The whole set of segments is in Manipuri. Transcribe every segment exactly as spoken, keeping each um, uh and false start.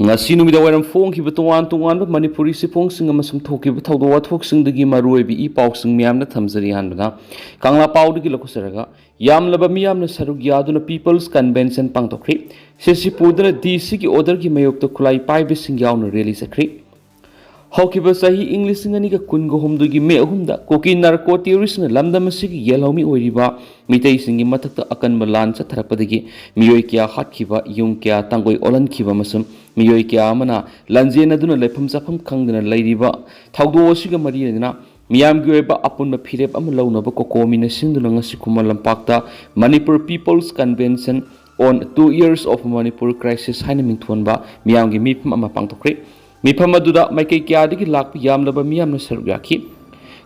ꯉꯁꯤ ꯅꯨꯃꯤꯗꯥꯡ ꯋꯥꯏꯔꯝ ꯐꯣꯡꯈꯤꯕ ꯇꯣꯉꯥꯟ ꯇꯣꯉꯥꯟꯕ ꯃꯅꯤꯄꯨꯔꯤ ꯆꯦꯐꯣꯡꯁꯤꯡ ꯑꯃꯁꯨꯡ ꯊꯣꯛꯈꯤꯕ ꯊꯧꯗꯣꯛ ꯋꯥꯊꯣꯛꯁꯤꯡꯗꯒꯤ ꯃꯔꯨꯑꯣꯏꯕ ꯏ ꯄꯥꯎꯁꯤꯡ ꯃꯌꯥꯝꯅ ꯊꯝꯖꯔꯤ꯫ ꯑꯍꯥꯟꯕꯗ ꯀꯪꯂꯥ ꯄꯥꯎꯗꯒꯤ ꯂꯧꯈꯠꯆꯔꯒ, ꯌꯥꯝꯂꯕ ꯃꯤꯌꯥꯝꯅ ꯁꯔꯨꯛ ꯌꯥꯗꯨꯅ People's Convention ꯄꯥꯡꯊꯣꯛꯈ꯭ꯔꯤ꯫ ꯁꯤꯁꯤ ꯄꯨꯗꯨꯅ ꯗꯤ ꯁꯤꯒꯤ orderꯒꯤ ꯃꯥꯌꯣꯛꯇ ꯈꯨꯠꯂꯥꯏ ꯄꯥꯏꯕꯁꯤꯡ ꯌꯥꯎꯅ rally ꯆꯠꯈ꯭ꯔꯤ꯫ ꯍꯧꯈꯤꯕ ꯆꯍꯤ ꯏꯪ ꯂꯤꯁꯤꯡ ꯑꯅꯤꯒ ꯀꯨꯟꯒ ꯍꯨꯝꯗꯣꯏꯒꯤ ꯃꯦ ꯑꯍꯨꯝꯗ ꯀꯨꯀꯤ narco terroristꯅ ꯂꯝꯗꯝ ꯑꯁꯤꯒꯤ ꯌꯦꯜꯍꯧꯃꯤ ꯑꯣꯏꯔꯤꯕ ꯃꯤꯇꯩꯁꯤꯡꯒꯤ ꯃꯊꯛꯇ ꯑꯀꯟꯕ ꯂꯥꯟ ꯆꯠꯊꯔꯛꯄꯗꯒꯤ ꯃꯤꯑꯣꯏ ꯀꯌꯥ ꯍꯥꯠꯈꯤꯕ, ꯌꯨꯝ ꯀꯌꯥ ꯇꯥꯡꯒꯣꯏ ꯑꯣꯜꯍꯟꯈꯤꯕ ꯑꯃꯁꯨꯡ ꯃꯤꯑꯣꯏ ꯀꯌꯥ ꯑꯃꯅ ꯂꯥꯟꯖꯦꯟꯅꯗꯨꯅ ꯂꯩꯐꯝ ꯆꯥꯐꯝ ꯈꯪꯗꯅ ꯂꯩꯔꯤꯕ ꯊꯧꯗꯣꯛ ꯑꯁꯤꯒ ꯃꯔꯤ ꯂꯩꯅꯅ ꯃꯤꯌꯥꯝꯒꯤ ꯑꯣꯏꯕ ꯑꯄꯨꯟꯕ ꯐꯤꯔꯦꯞ ꯑꯃ ꯂꯧꯅꯕ ꯀꯣꯀꯣꯃꯤꯅ ꯁꯤꯟꯗꯨꯅ ꯉꯁꯤ ꯈꯨꯃꯟ ꯂꯝꯄꯥꯛꯇ Manipur People's Convention on Two Years of Manipur Crisis ꯍꯥꯏꯅ ꯃꯤꯡꯊꯣꯟꯕ ꯃꯤꯌꯥꯝꯒꯤ ꯃꯤꯐꯝ ꯑꯃ ꯄꯥꯡꯊꯣꯛꯈ꯭ꯔꯦ꯫ ꯃꯤꯐꯝ ꯑꯗꯨꯗ ꯃꯥꯏꯀꯩ ꯀꯌꯥꯗꯒꯤ ꯂꯥꯛꯄ ꯌꯥꯝꯂꯕ ꯃꯤꯌꯥꯝꯅ ꯁꯔꯨꯛ ꯌꯥꯈꯤ꯫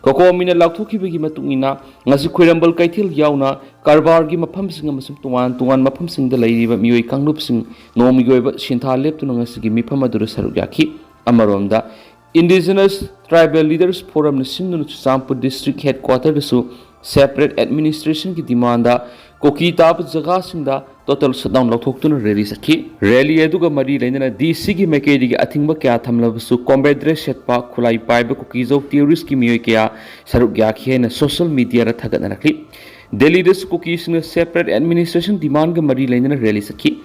ꯀꯣꯀꯣꯃꯤꯅ ꯂꯥꯎꯊꯣꯛꯈꯤꯕꯒꯤ ꯃꯇꯨꯡ ꯏꯟꯅ, ꯉꯁꯤ ꯈꯣꯏꯔꯝꯕꯜ ꯀꯩꯊꯦꯜ ꯌꯥꯎꯅ ꯀꯔꯕꯥꯔꯒꯤ ꯃꯐꯝꯁꯤꯡ ꯑꯃꯁꯨꯡ ꯇꯣꯉꯥꯟ ꯇꯣꯉꯥꯟꯕ ꯃꯐꯝꯁꯤꯡꯗ ꯂꯩꯔꯤꯕ ꯃꯤꯑꯣꯏ ꯀꯥꯡꯂꯨꯞꯁꯤꯡ ꯅꯣꯡꯃꯒꯤ ꯑꯣꯏꯕ ꯁꯤꯟꯊꯥ ꯂꯦꯞꯇꯨꯅ ꯉꯁꯤꯒꯤ ꯃꯤꯐꯝ ꯑꯗꯨꯗ ꯁꯔꯨꯛ ꯌꯥꯈꯤ꯫ ꯑꯃꯔꯣꯝꯗ, Indigenous Tribal Leaders Forumꯅ ꯁꯤꯟꯗꯨꯅ ꯆꯨꯔꯆꯥꯟꯄꯨꯔ district headquarterꯗꯁꯨ separate administrationꯒꯤ demandꯗ ꯀꯨꯀꯤ ꯇꯥꯕ ꯖꯒꯥꯁꯤꯡꯗ total shutdown ꯂꯧꯊꯣꯛꯇꯨꯅ rally ꯆꯠꯈꯤ꯫ Rally ꯑꯗꯨꯒ ꯃꯔꯤ ꯂꯩꯅꯅ ꯗꯤ ꯁꯤꯒꯤ ꯃꯥꯏꯀꯩꯗꯒꯤ ꯑꯊꯤꯡꯕ ꯀꯌꯥ ꯊꯝꯂꯕꯁꯨ, combat dress ꯁꯦꯠꯄ, ꯈꯨꯠꯂꯥꯏ ꯄꯥꯏꯕ ꯀꯨꯀꯤꯖꯧ terroristꯀꯤ ꯃꯤꯑꯣꯏ ꯀꯌꯥ ꯁꯔꯨꯛ ꯌꯥꯈꯤ ꯍꯥꯏꯅ social mediaꯗ ꯊꯥꯒꯠꯅꯔꯛꯂꯤ꯫ ꯗꯦꯜꯂꯤꯗꯁꯨ ꯀꯨꯀꯤꯁꯤꯡꯅ separate administration demandꯒ ꯃꯔꯤ ꯂꯩꯅꯅ rally ꯆꯠꯈꯤ꯫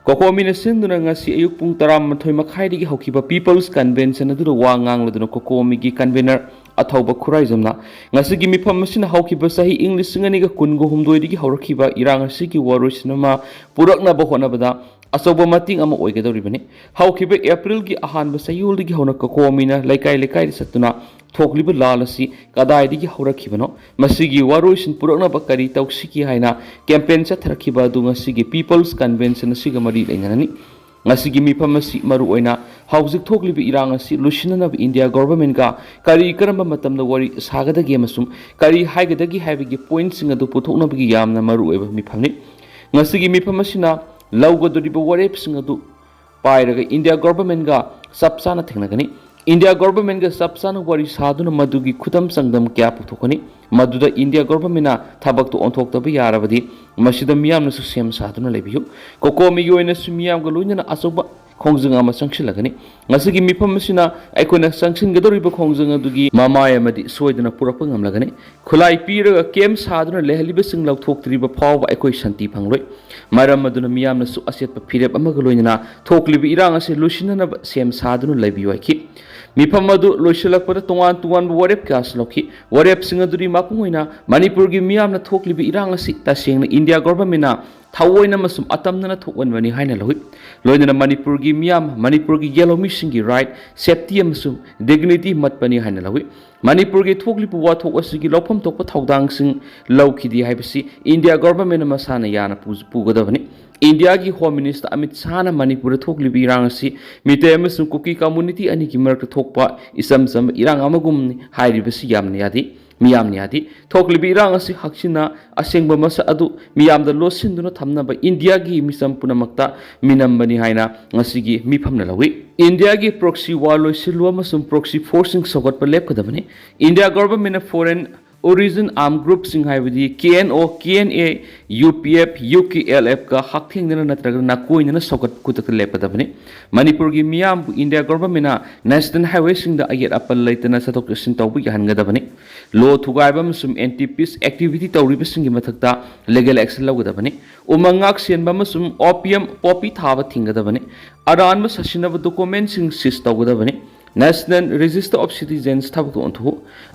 ꯀꯣꯀꯣꯃꯤꯅ ꯁꯤꯟꯗꯨꯅ ꯉꯁꯤ ꯑꯌꯨꯛ ꯄꯨꯡ ꯇꯔꯥꯃꯥꯊꯣꯏ ꯃꯈꯥꯏꯗꯒꯤ ꯍꯧꯈꯤꯕ People's Convention ꯑꯗꯨꯗ ꯋꯥ ꯉꯥꯡꯂꯗꯨꯅ ꯀꯣꯀꯣꯃꯤꯒꯤ convener ꯑꯊꯧꯕ ꯈꯨꯔꯥꯏꯖꯝꯅ ꯉꯁꯤꯒꯤ ꯃꯤꯐꯝ ꯑꯁꯤꯅ ꯍꯧꯈꯤꯕ ꯆꯍꯤ ꯏꯪ ꯂꯤꯁꯤꯡ ꯑꯅꯤꯒ ꯀꯨꯟꯒ ꯍꯨꯝꯗꯣꯏꯗꯒꯤ ꯍꯧꯔꯛꯈꯤꯕ ꯏꯔꯥꯡ ꯑꯁꯤꯒꯤ ꯋꯥꯔꯣꯏꯁꯤꯟ ꯑꯃ ꯄꯨꯔꯛꯅꯕ ꯍꯣꯠꯅꯕꯗ ꯑꯆꯧꯕ ꯃꯇꯦꯡ ꯑꯃ ꯑꯣꯏꯒꯗꯧꯔꯤꯕꯅꯤ꯫ ꯍꯧꯈꯤꯕ Aprilꯒꯤ ꯑꯍꯥꯟꯕ ꯆꯌꯣꯜꯗꯒꯤ ꯍꯧꯅ ꯀꯣꯀꯣꯃꯤꯅ ꯂꯩꯀꯥꯏ ꯂꯩꯀꯥꯏꯗ ꯆꯠꯇꯨꯅ ꯊꯣꯛꯂꯤꯕ ꯂꯥꯟ ꯑꯁꯤ ꯀꯗꯥꯏꯗꯒꯤ ꯍꯧꯔꯛꯈꯤꯕꯅꯣ, ꯃꯁꯤꯒꯤ ꯋꯥꯔꯣꯏꯁꯤꯟ ꯄꯨꯔꯛꯅꯕ ꯀꯔꯤ ꯇꯧꯁꯤꯒꯦ ꯍꯥꯏꯅ campaign ꯆꯠꯊꯔꯛꯈꯤꯕ ꯑꯗꯨ ꯉꯁꯤꯒꯤ People's Convention ꯑꯁꯤꯒ ꯃꯔꯤ ꯂꯩꯅꯔꯅꯤ꯫ ꯉꯁꯤꯒꯤ ꯃꯤꯐꯝ ꯑꯁꯤ ꯃꯔꯨꯑꯣꯏꯅ ꯍꯧꯖꯤꯛ ꯊꯣꯛꯂꯤꯕ ꯏꯔꯥꯡ ꯑꯁꯤ ꯂꯣꯏꯁꯤꯟꯅꯅꯕ India governmentꯒ ꯀꯔꯤ ꯀꯔꯝꯕ ꯃꯇꯝꯗ ꯋꯥꯔꯤ ꯁꯥꯒꯗꯒꯦ ꯑꯃꯁꯨꯡ ꯀꯔꯤ ꯍꯥꯏꯒꯗꯒꯦ ꯍꯥꯏꯕꯒꯤ pointꯁꯤꯡ ꯑꯗꯨ ꯄꯨꯊꯣꯛꯅꯕꯒꯤ ꯌꯥꯝꯅ ꯃꯔꯨꯑꯣꯏꯕ ꯃꯤꯐꯝꯅꯤ꯫ ꯉꯁꯤꯒꯤ ꯃꯤꯐꯝ ꯑꯁꯤꯅ ꯂꯧꯒꯗꯧꯔꯤꯕ ꯋꯥꯔꯦꯞꯁꯤꯡ ꯑꯗꯨ ꯄꯥꯏꯔꯒ India governmentꯒ ꯆꯞ ꯆꯥꯅ ꯊꯦꯡꯅꯒꯅꯤ꯫ India governmentꯒ ꯆꯞ ꯆꯥꯅ ꯋꯥꯔꯤ ꯁꯥꯗꯨꯅ ꯃꯗꯨꯒꯤ ꯈꯨꯗꯝ ꯆꯥꯡꯗꯝ ꯀꯌꯥ ꯄꯨꯊꯣꯛꯀꯅꯤ꯫ ꯃꯗꯨꯗ India governmentꯅ ꯊꯕꯛꯇꯨ ꯑꯣꯟꯊꯣꯛꯇꯕ ꯌꯥꯔꯕꯗꯤ ꯃꯁꯤꯗ ꯃꯤꯌꯥꯝꯅꯁꯨ ꯁꯦꯝ ꯁꯥꯗꯨꯅ ꯂꯩꯕꯤꯌꯨ꯫ ꯀꯣꯀꯣꯃꯤꯒꯤ ꯑꯣꯏꯅꯁꯨ ꯃꯤꯌꯥꯝꯒ ꯂꯣꯏꯅꯅ ꯑꯆꯧꯕ ꯈꯣꯡꯖꯪ ꯑꯃ ꯆꯪꯁꯤꯜꯂꯒꯅꯤ꯫ ꯃꯁꯤꯒꯤ ꯃꯤꯐꯝ ꯑꯁꯤꯅ ꯑꯩꯈꯣꯏꯅ ꯆꯪꯁꯤꯟꯒꯗꯧꯔꯤꯕ ꯈꯣꯡꯖꯪ ꯑꯗꯨꯒꯤ ꯃꯃꯥꯏ ꯑꯃꯗꯤ ꯁꯣꯏꯗꯅ ꯄꯨꯔꯛꯄ ꯉꯝꯂꯒꯅꯤ꯫ ꯈꯨꯠꯂꯥꯏ ꯄꯤꯔꯒ ꯀꯦꯝ ꯁꯥꯗꯨꯅ ꯂꯩꯍꯜꯂꯤꯕꯁꯤꯡ ꯂꯧꯊꯣꯛꯇ꯭ꯔꯤꯕ ꯐꯥꯎꯕ ꯑꯩꯈꯣꯏ ꯁꯥꯟꯇꯤ ꯐꯪꯂꯣꯏ꯫ ꯃꯔꯝ ꯑꯗꯨꯅ ꯃꯤꯌꯥꯝꯅꯁꯨ ꯑꯆꯦꯠꯄ ꯐꯤꯔꯦꯞ ꯑꯃꯒ ꯂꯣꯏꯅꯅ ꯊꯣꯛꯂꯤꯕ ꯏꯔꯥꯡ ꯑꯁꯤ ꯂꯣꯏꯁꯤꯟꯅꯅꯕ ꯁꯦꯝ ꯁꯥꯗꯨꯅ ꯂꯩꯕꯤꯌꯨ ꯍꯥꯏꯈꯤ꯫ ꯃꯤꯐꯝ ꯑꯗꯨ ꯂꯣꯏꯁꯤꯜꯂꯛꯄꯗ ꯇꯣꯉꯥꯟ ꯇꯣꯉꯥꯟꯕ ꯋꯥꯔꯦꯞ ꯀꯌꯥꯁꯨ ꯂꯧꯈꯤ꯫ ꯋꯥꯔꯦꯞꯁꯤꯡ ꯑꯗꯨꯗꯤ ꯃꯄꯨꯡ ꯑꯣꯏꯅ ꯃꯅꯤꯄꯨꯔꯒꯤ ꯃꯤꯌꯥꯝꯅ ꯊꯣꯛꯂꯤꯕ ꯏꯔꯥꯡ ꯑꯁꯤ ꯇꯁꯦꯡꯅ ꯏꯟꯗꯤꯌꯥ ꯒꯣꯚꯔꯟꯃꯦꯟꯅ ꯊꯑꯣꯏꯅ ꯑꯃꯁꯨꯡ ꯑꯇꯝꯅꯅ ꯊꯣꯛꯍꯟꯕꯅꯤ ꯍꯥꯏꯅ ꯂꯧꯏ꯫ ꯂꯣꯏꯅꯅ ꯃꯅꯤꯄꯨꯔꯒꯤ ꯃꯤꯌꯥꯝ, ꯃꯅꯤꯄꯨꯔꯒꯤ ꯌꯦꯜꯍꯧꯃꯤꯁꯤꯡꯒꯤ ꯔꯥꯏꯠ, ꯁꯦꯐꯇꯤ ꯑꯃꯁꯨꯡ ꯗꯤꯒꯅꯤꯇꯤ ꯃꯠꯄꯅꯤ ꯍꯥꯏꯅ ꯂꯧꯏ꯫ ꯃꯅꯤꯄꯨꯔꯒꯤ ꯊꯣꯛꯂꯤꯕ ꯋꯥꯊꯣꯛ ꯑꯁꯤꯒꯤ ꯂꯧꯐꯝ ꯊꯣꯛꯄ ꯊꯧꯗꯥꯡꯁꯤꯡ ꯂꯧꯈꯤꯗꯦ ꯍꯥꯏꯕꯁꯤ ꯏꯟꯗꯤꯌꯥ ꯒꯣꯚꯔꯟꯃꯦꯟꯅ ꯃꯁꯥꯅ ꯌꯥꯅ ꯄꯨ-, ꯄꯨꯒꯗꯕꯅꯤ꯫ ꯏꯟꯗꯤꯌꯥꯒꯤ ꯍꯣꯝ ꯃꯤꯅꯤꯁꯇꯔ ꯑꯃꯤꯠ ꯁꯥꯍꯅ ꯃꯅꯤꯄꯨꯔꯗ ꯊꯣꯛꯂꯤꯕ ꯏꯔꯥꯡ ꯑꯁꯤ ꯃꯤꯇꯩ ꯑꯃꯁꯨꯡ ꯀꯨꯀꯤ ꯀꯝꯃꯨꯅꯤꯇꯤ ꯑꯅꯤꯒꯤ ꯃꯔꯛꯇ ꯊꯣꯛꯄ ꯏꯆꯝ ꯆꯝꯕ ꯏꯔꯥꯡ ꯑꯃꯒꯨꯝꯅꯤ ꯍꯥꯏꯔꯤꯕꯁꯤ ꯌꯥꯝꯅ ꯌꯥꯗꯦ, ꯃꯤꯌꯥꯝꯅ ꯌꯥꯗꯦ꯫ ꯊꯣꯛꯂꯤꯕ ꯏꯔꯥꯡ ꯑꯁꯤ ꯍꯛꯆꯤꯟꯅ ꯑꯁꯦꯡꯕ ꯃꯁꯛ ꯑꯗꯨ ꯃꯤꯌꯥꯝꯗ ꯂꯣꯠꯁꯤꯟꯗꯨꯅ ꯊꯝꯅꯕ ꯏꯟꯗꯤꯌꯥꯒꯤ ꯃꯤꯆꯝ ꯄꯨꯝꯅꯃꯛꯇ ꯃꯤꯅꯝꯕꯅꯤ ꯍꯥꯏꯅ ꯉꯁꯤꯒꯤ ꯃꯤꯐꯝꯅ ꯂꯧꯏ꯫ ꯏꯟꯗꯤꯌꯥꯒꯤ ꯄ꯭ꯔꯣꯛꯁꯤ ꯋꯥꯔ ꯂꯣꯏꯁꯤꯜꯂꯨ ꯑꯃꯁꯨꯡ ꯄ꯭ꯔꯣꯛꯁꯤ ꯐꯣꯔꯁꯁꯤꯡ ꯁꯧꯒꯠꯄ ꯂꯦꯞꯀꯗꯕꯅꯤ꯫ ꯏꯟꯗꯤꯌꯥ ꯒꯣꯚꯔꯟꯃꯦꯟꯅ ꯐꯣꯔꯦꯟ ꯑꯣꯔꯤꯖꯤꯟ ꯑꯥꯔꯝ ꯒ꯭ꯔꯨꯞꯁꯤꯡ ꯍꯥꯏꯕꯗꯤ K N O, K N A, U P F, U K L ꯑꯦꯐꯀ ꯍꯛꯊꯦꯡꯅꯅ ꯅꯠꯇ꯭ꯔꯒ ꯅꯥꯀꯣꯏꯅꯅ ꯁꯧꯒꯠ ꯈꯨꯗꯛꯇ ꯂꯦꯞꯀꯗꯕꯅꯤ꯫ ꯃꯅꯤꯄꯨꯔꯒꯤ ꯃꯤꯌꯥꯝꯕꯨ ꯏꯟꯗꯤꯌꯥ ꯒꯣꯚꯔꯟꯃꯦꯟꯅ ꯅꯦꯁꯅꯦꯜ ꯍꯥꯏꯋꯦꯁꯤꯡꯗ ꯑꯌꯦꯠ ꯑꯄꯟ ꯂꯩꯇꯅ ꯆꯠꯊꯣꯛ ꯆꯠꯁꯤꯟ ꯇꯧꯕ ꯌꯥꯍꯟꯒꯗꯕꯅꯤ꯫ ꯂꯣ ꯊꯨꯒꯥꯏꯕ ꯑꯃꯁꯨꯡ ꯑꯦꯟꯇꯤ ꯄꯤꯁ ꯑꯦꯛꯇꯤꯚꯤꯇꯤ ꯇꯧꯔꯤꯕꯁꯤꯡꯒꯤ ꯃꯊꯛꯇ ꯂꯤꯒꯦꯜ ꯑꯦꯛꯁꯟ ꯂꯧꯒꯗꯕꯅꯤ꯫ ꯎꯃꯪ ꯉꯥꯛ ꯁꯦꯟꯕ ꯑꯃꯁꯨꯡ ꯑꯣꯄꯤꯌꯝ ꯄꯣꯄꯤ ꯊꯥꯕ ꯊꯤꯡꯒꯗꯕꯅꯤ꯫ ꯑꯔꯥꯟꯕ ꯁꯥꯁꯤꯟꯅꯕ ꯗꯣꯀꯨꯃꯦꯟꯁꯤꯡ ꯁꯤꯖ ꯇꯧꯒꯗꯕꯅꯤ꯫ ꯅꯦꯁꯅꯦꯜ ꯔꯦꯖꯤꯁꯇꯔ ꯑꯣꯐ ꯁꯤꯇꯤꯖꯦꯟꯁ ꯊꯕꯛ ꯑꯣꯟꯊꯣꯛꯎ꯫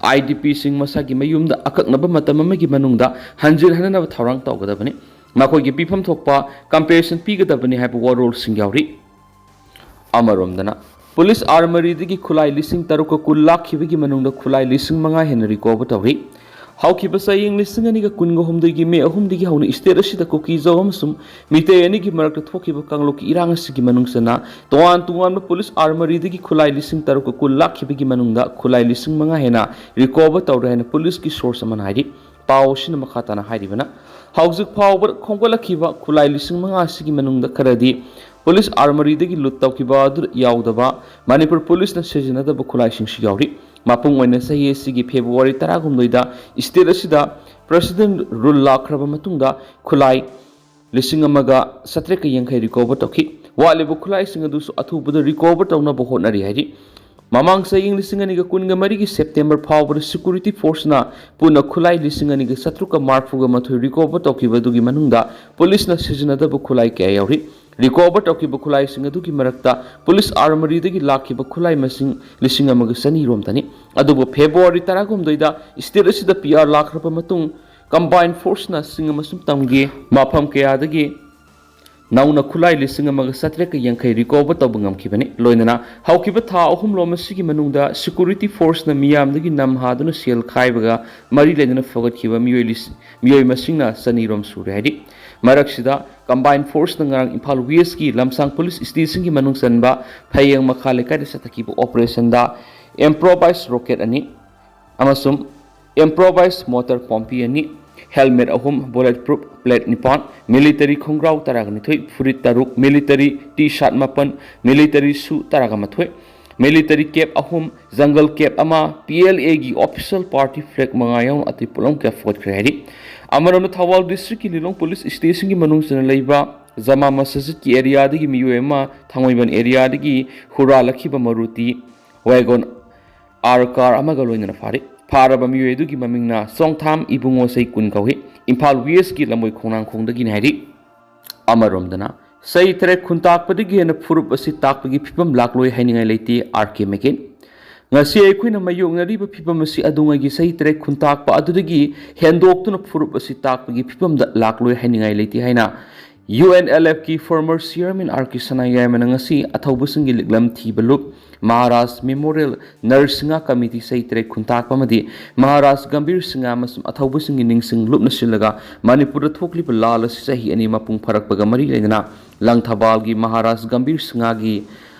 ꯑꯥꯏ ꯗꯤ ꯄꯤꯁꯤꯡ ꯃꯁꯥꯒꯤ ꯃꯌꯨꯝꯗ ꯑꯀꯛꯅꯕ ꯃꯇꯝ ꯑꯃꯒꯤ ꯃꯅꯨꯡꯗ ꯍꯟꯖꯤꯟꯍꯟꯅꯕ ꯊꯧꯔꯥꯡ ꯇꯧꯒꯗꯕꯅꯤ꯫ ꯃꯈꯣꯏꯒꯤ ꯄꯤꯐꯝ ꯊꯣꯛꯄ ꯀꯝꯄꯦꯟꯁꯦꯁꯟ ꯄꯤꯒꯗꯕꯅꯤ ꯍꯥꯏꯕ ꯋꯥꯔꯣꯜꯁꯤꯡ ꯌꯥꯎꯔꯤ꯫ ꯑꯃꯔꯣꯝꯗꯅ, ꯄꯨꯂꯤꯁ ꯑꯥꯔꯃꯔꯤꯗꯒꯤ ꯈꯨꯠꯂꯥꯏ ꯂꯤꯁꯤꯡ ꯇꯔꯨꯛꯀ ꯀꯨꯟ ꯂꯥꯛꯈꯤꯕꯒꯤ ꯃꯅꯨꯡꯗ ꯈꯨꯠꯂꯥꯏ ꯂꯤꯁꯤꯡ ꯃꯉꯥ ꯍꯦꯟꯅ ꯔꯤꯀꯣꯚꯔ ꯇꯧꯔꯤ꯫ ꯍꯧꯈꯤꯕ ꯆꯌꯦꯡ ꯂꯤꯁꯤꯡ ꯑꯅꯤꯒ ꯀꯨꯟꯒ ꯍꯨꯝꯗꯣꯏꯒꯤ ꯃꯦ ꯑꯍꯨꯝꯗꯒꯤ ꯍꯧꯅ ꯁ꯭ꯇꯦꯠ ꯑꯁꯤꯗ ꯀꯨꯀꯤ ꯖꯧ ꯑꯃꯁꯨꯡ ꯃꯤꯇꯩ ꯑꯅꯤꯒꯤ ꯃꯔꯛꯇ ꯊꯣꯛꯈꯤꯕ ꯀꯥꯡꯂꯨꯞꯀꯤ ꯏꯔꯥꯡ ꯑꯁꯤꯒꯤ ꯃꯅꯨꯡ ꯆꯟꯅ ꯇꯣꯉꯥꯟ ꯇꯣꯉꯥꯟꯕ ꯄꯨꯂꯤꯁ ꯑꯥꯔꯃꯔꯤꯗꯒꯤ ꯈꯨꯠꯂꯥꯏ ꯂꯤꯁꯤꯡ ꯇꯔꯨꯛꯀ ꯀꯨꯟ ꯂꯥꯛꯈꯤꯕꯒꯤ ꯃꯅꯨꯡꯗ ꯈꯨꯠꯂꯥꯏ ꯂꯤꯁꯤꯡ ꯃꯉꯥ ꯍꯦꯟꯅ ꯔꯤꯀꯣꯚꯔ ꯇꯧꯔꯦ ꯍꯥꯏꯅ ꯄꯨꯂꯤꯁꯀꯤ ꯁꯣꯔꯁ ꯑꯃꯅ ꯍꯥꯏꯔꯤ꯫ ꯄꯥꯎ ꯑꯁꯤꯅ ꯃꯈꯥ ꯇꯥꯅ ꯍꯥꯏꯔꯤꯕꯅ, ꯍꯧꯖꯤꯛ ꯐꯥꯎꯕ ꯈꯣꯝꯒꯠꯂꯛꯈꯤꯕ ꯈꯨꯠꯂꯥꯏ ꯂꯤꯁꯤꯡ ꯃꯉꯥ ꯑꯁꯤꯒꯤ ꯃꯅꯨꯡꯗ ꯈꯔꯗꯤ ꯄꯨꯂꯤꯁ ꯑꯥꯔꯃꯔꯤꯗꯒꯤ ꯂꯨꯠ ꯇꯧꯈꯤꯕ ꯑꯗꯨ ꯌꯥꯎꯗꯕ ꯃꯅꯤꯄꯨꯔ ꯄꯨꯂꯤꯁꯅ ꯁꯤꯖꯤꯟꯅꯗꯕ ꯈꯨꯠꯂꯥꯏꯁꯤꯡꯁꯨ ꯌꯥꯎꯔꯤ꯫ ꯃꯄꯨꯡ ꯑꯣꯏꯅ ꯆꯍꯤ ꯑꯁꯤꯒꯤ ꯐꯦꯕ꯭ꯔꯨꯋꯥꯔꯤ ꯇꯔꯥꯍꯨꯝꯗꯣꯏꯗ ꯁ꯭ꯇꯦꯠ ꯑꯁꯤꯗ ꯄ꯭ꯔꯦꯁꯤꯗꯦꯟ ꯔꯨꯜ ꯂꯥꯛꯈ꯭ꯔꯕ ꯃꯇꯨꯡꯗ ꯈꯨꯠꯂꯥꯏ ꯂꯤꯁꯤꯡ ꯑꯃꯒ ꯆꯥꯇ꯭ꯔꯦꯠꯀ ꯌꯥꯡꯈꯩ ꯔꯤꯀꯣꯚꯔ ꯇꯧꯈꯤ꯫ ꯋꯥꯠꯂꯤꯕ ꯈꯨꯠꯂꯥꯏꯁꯤꯡ ꯑꯗꯨꯁꯨ ꯑꯊꯨꯕꯗ ꯔꯤꯀꯣꯚꯔ ꯇꯧꯅꯕ ꯍꯣꯠꯅꯔꯤ ꯍꯥꯏꯔꯤ꯫ ꯃꯃꯥꯡ ꯆꯍꯤ ꯂꯤꯁꯤꯡ ꯑꯅꯤꯒ ꯀꯨꯟꯒ ꯃꯔꯤꯒꯤ ꯁꯦꯞꯇꯦꯝꯕꯔ ꯐꯥꯎꯕꯗ ꯁꯦꯀ꯭ꯌꯨꯔꯤꯇꯤ ꯐꯣꯔꯁꯅ ꯄꯨꯟꯅ ꯈꯨꯠꯂꯥꯏ ꯂꯤꯁꯤꯡ ꯑꯅꯤꯒ ꯆꯥꯇ꯭ꯔꯨꯛꯀ ꯃꯔꯤꯐꯨꯒ ꯃꯥꯊꯣꯏ ꯔꯤꯀꯣꯚꯔ ꯇꯧꯈꯤꯕ ꯑꯗꯨꯒꯤ ꯃꯅꯨꯡꯗ ꯄꯨꯂꯤꯁꯅ ꯁꯤꯖꯤꯟꯅꯗꯕ ꯈꯨꯠꯂꯥꯏ ꯀꯌꯥ ꯌꯥꯎꯔꯤ꯫ ꯔꯤꯀꯣꯚꯔ ꯇꯧꯈꯤꯕ ꯈꯨꯠꯂꯥꯏꯁꯤꯡ ꯑꯗꯨꯒꯤ ꯃꯔꯛꯇ ꯄꯨꯂꯤꯁ ꯑꯥꯔꯃꯔꯤꯗꯒꯤ ꯂꯥꯛꯈꯤꯕ ꯈꯨꯠꯂꯥꯏ ꯃꯁꯤꯡ ꯂꯤꯁꯤꯡ ꯑꯃꯒ ꯆꯅꯤ ꯔꯣꯝꯇꯅꯤ꯫ ꯑꯗꯨꯕꯨ ꯐꯦꯕ꯭ꯔꯨꯋꯥꯔꯤ ꯇꯔꯥꯍꯨꯝꯗꯣꯏꯗ ꯁ꯭ꯇꯦꯠ ꯑꯁꯤꯗ ꯄꯤ ꯑꯥꯔ ꯂꯥꯛꯈ꯭ꯔꯕ ꯃꯇꯨꯡ ꯀꯝꯕꯥꯏꯟ ꯐꯣꯔꯁꯅ ꯆꯤꯡ ꯑꯃꯁꯨꯡ ꯇꯝꯒꯤ ꯃꯐꯝ ꯀꯌꯥꯗꯒꯤ ꯅꯧꯅ ꯈꯨꯠꯂꯥꯏ ꯂꯤꯁꯤꯡ ꯑꯃꯒ ꯆꯥꯇ꯭ꯔꯦꯠꯀ ꯌꯥꯡꯈꯩ ꯔꯤꯀꯣꯚꯔ ꯇꯧꯕ ꯉꯝꯈꯤꯕꯅꯤ꯫ ꯂꯣꯏꯅꯅ ꯍꯧꯈꯤꯕ ꯊꯥ ꯑꯍꯨꯝ ꯂꯣꯝ ꯑꯁꯤꯒꯤ ꯃꯅꯨꯡꯗ ꯁꯦꯀ꯭ꯌꯨꯔꯤꯇꯤ ꯐꯣꯔꯁꯅ ꯃꯤꯌꯥꯝꯗꯒꯤ ꯅꯝ ꯍꯥꯗꯨꯅ ꯁꯦꯜ ꯈꯥꯏꯕꯒ ꯃꯔꯤ ꯂꯩꯅꯅ ꯐꯒꯠꯈꯤꯕ ꯃꯤꯑꯣꯏ ꯂꯤꯁ-, ꯃꯤꯑꯣꯏ ꯃꯁꯤꯡꯅ ꯆꯅꯤ ꯔꯣꯝ ꯁꯨꯔꯦ ꯍꯥꯏꯔꯤ꯫ ꯃꯔꯛꯁꯤꯗ ꯀꯝꯕꯥꯏꯟ ꯐꯣꯔꯁꯅ ꯉꯔꯥꯡ ꯏꯝꯐꯥꯜ ꯋꯦꯁꯀꯤ ꯂꯝꯁꯥꯡ ꯄꯨꯂꯤꯁ ꯁ꯭ꯇꯦꯁꯟꯒꯤ ꯃꯅꯨꯡ ꯆꯟꯕ ꯐꯌꯦꯡ ꯃꯈꯥ ꯂꯩꯀꯥꯏꯗ ꯆꯠꯊꯈꯤꯕ ꯑꯣꯄꯔꯦꯁꯟꯗ ꯏꯝꯄ꯭ꯔꯣꯚꯥꯏꯁ ꯔꯣꯀꯦꯠ ꯑꯅꯤ ꯑꯃꯁꯨꯡ ꯏꯝꯄ꯭ꯔꯣꯚꯥꯏꯁ ꯃꯣꯇꯔ ꯄꯣꯝꯄꯤ ꯑꯅꯤ, ꯍꯦꯜꯃꯦꯠ ꯑꯍꯨꯝ, ꯕꯨꯂꯦꯠ ꯄ꯭ꯔꯨꯐ ꯄ꯭ꯂꯦꯠ ꯅꯤꯄꯥꯟ, ꯃꯤꯂꯤꯇꯔꯤ ꯈꯣꯡꯒ꯭ꯔꯥꯎ ꯇꯔꯥꯒ ꯅꯤꯊꯣꯏ, ꯐꯨꯔꯤꯠ ꯇꯔꯨꯛ, ꯃꯤꯂꯤꯇꯔꯤ ꯇꯤ ꯁꯥꯔꯠ ꯃꯥꯄꯟ, ꯃꯤꯂꯤꯇꯔꯤ ꯁꯨ ꯇꯔꯥꯒ ꯃꯥꯊꯣꯏ, ꯃꯤꯂꯤꯇꯔꯤ ꯀꯦꯞ ꯑꯍꯨꯝ, ꯖꯪꯒꯜ ꯀꯦꯞ ꯑꯃ, ꯄꯤ ꯑꯦꯜ ꯑꯦꯒꯤ ꯑꯣꯐꯤꯁꯤꯌꯦꯜ ꯄꯥꯔꯇꯤ ꯐ꯭ꯂꯦꯒ ꯃꯉꯥ ꯌꯥꯎꯅ ꯑꯇꯩ ꯄꯣꯠꯂꯝ ꯀꯌꯥ ꯐꯒꯠꯈ꯭ꯔꯦ ꯍꯥꯏꯔꯤ꯫ ꯑꯃꯔꯣꯝꯗ ꯊꯧꯕꯥꯜ ꯗꯤꯁꯇ꯭ꯔꯤꯛꯀꯤ ꯂꯤꯂꯣꯡ ꯄꯨꯂꯤꯁ ꯁ꯭ꯇꯦꯁꯟꯒꯤ ꯃꯅꯨꯡ ꯆꯟꯅ ꯂꯩꯕ ꯖꯃꯥ ꯃꯁꯖꯤꯗꯀꯤ ꯑꯦꯔꯤꯌꯥꯗꯒꯤ ꯃꯤꯑꯣꯏ ꯑꯃ ꯊꯥꯡꯃꯩꯕꯟ ꯑꯦꯔꯤꯌꯥꯗꯒꯤ ꯍꯨꯔꯥꯜꯂꯛꯈꯤꯕ ꯃꯔꯨꯇꯤ ꯋꯦꯒꯣꯟ ꯑꯥꯔ ꯀꯥꯔ ꯑꯃꯒ ꯂꯣꯏꯅꯅ ꯐꯥꯔꯤ꯫ ꯐꯥꯔꯕ ꯃꯤꯑꯣꯏ ꯑꯗꯨꯒꯤ ꯃꯃꯤꯡꯅ ꯆꯣꯡꯊꯥꯝ ꯏꯕꯨꯡꯉꯣ ꯆꯍꯤ ꯀꯨꯟ ꯀꯧꯏ꯫ ꯏꯝꯐꯥꯜ ꯋꯦꯁꯀꯤ ꯂꯝꯕꯣꯏ ꯈꯣꯡꯅꯥꯡꯈꯣꯡꯗꯒꯤꯅꯤ ꯍꯥꯏꯔꯤ꯫ ꯑꯃꯔꯣꯝꯗꯅ ꯆꯍꯤ ꯇꯔꯦꯠ ꯈꯨꯟꯇꯥꯛꯄꯗꯒꯤ ꯍꯦꯟꯅ ꯐꯨꯔꯨꯞ ꯑꯁꯤ ꯇꯥꯛꯄꯒꯤ ꯐꯤꯕꯝ ꯂꯥꯛꯂꯣꯏ ꯍꯥꯏꯅꯤꯡꯉꯥꯏ ꯂꯩꯇꯦ ꯑꯥꯔ ꯀꯦ ꯃꯦꯒꯤꯟ꯫ ꯉꯁꯤ ꯑꯩꯈꯣꯏꯅ ꯃꯥꯌꯣꯛꯅꯔꯤꯕ ꯐꯤꯕꯝ ꯑꯁꯤ ꯑꯗꯨꯉꯩꯒꯤ ꯆꯍꯤ ꯇꯔꯦꯠ ꯈꯨꯟꯇꯥꯛꯄ ꯑꯗꯨꯗꯒꯤ ꯍꯦꯟꯗꯣꯛꯇꯨꯅ ꯐꯨꯔꯨꯞ ꯑꯁꯤ ꯇꯥꯛꯄꯒꯤ ꯐꯤꯕꯝꯗ ꯂꯥꯛꯂꯣꯏ ꯍꯥꯏꯅꯤꯡꯉꯥꯏ ꯂꯩꯇꯦ ꯍꯥꯏꯅ ꯌꯨ ꯑꯦꯟ ꯑꯦꯜ ꯑꯦꯐꯀꯤ ꯐꯣꯔꯃꯔ ꯆꯤꯌꯔꯃꯦꯟ ꯑꯥꯔ ꯀꯦ ꯁꯅꯥꯌꯥꯏꯃꯅ ꯉꯁꯤ ꯑꯊꯧꯕꯁꯤꯡꯒꯤ ꯂꯤꯛꯂꯝ ꯊꯤꯕ ꯂꯨꯞ ꯃꯍꯥꯔꯥꯖ ꯃꯦꯃꯣꯔꯤꯌꯦꯜ ꯅꯔꯁꯤꯡꯍ ꯀꯃꯤꯇꯤ ꯆꯍꯤ ꯇꯔꯦꯠ ꯈꯨꯟꯇꯥꯛꯄ ꯑꯃꯗꯤ ꯃꯍꯥꯔꯥꯖ ꯒꯝꯚꯤꯔ ꯁꯤꯡꯍ ꯑꯃꯁꯨꯡ ꯑꯊꯧꯕꯁꯤꯡꯒꯤ ꯅꯤꯡꯁꯤꯡ ꯂꯨꯞꯅ ꯁꯤꯜꯂꯒ ꯃꯅꯤꯄꯨꯔꯗ ꯊꯣꯛꯂꯤꯕ ꯂꯥꯜ ꯑꯁꯤ ꯆꯍꯤ ꯑꯅꯤ ꯃꯄꯨꯡ ꯐꯥꯔꯛꯄꯒ ꯃꯔꯤ ꯂꯩꯅꯅ ꯂꯪꯊꯕꯥꯜꯒꯤ ꯃꯍꯥꯔꯥꯖ ꯒꯝꯚꯤꯔ ꯁꯤꯡꯍꯒꯤ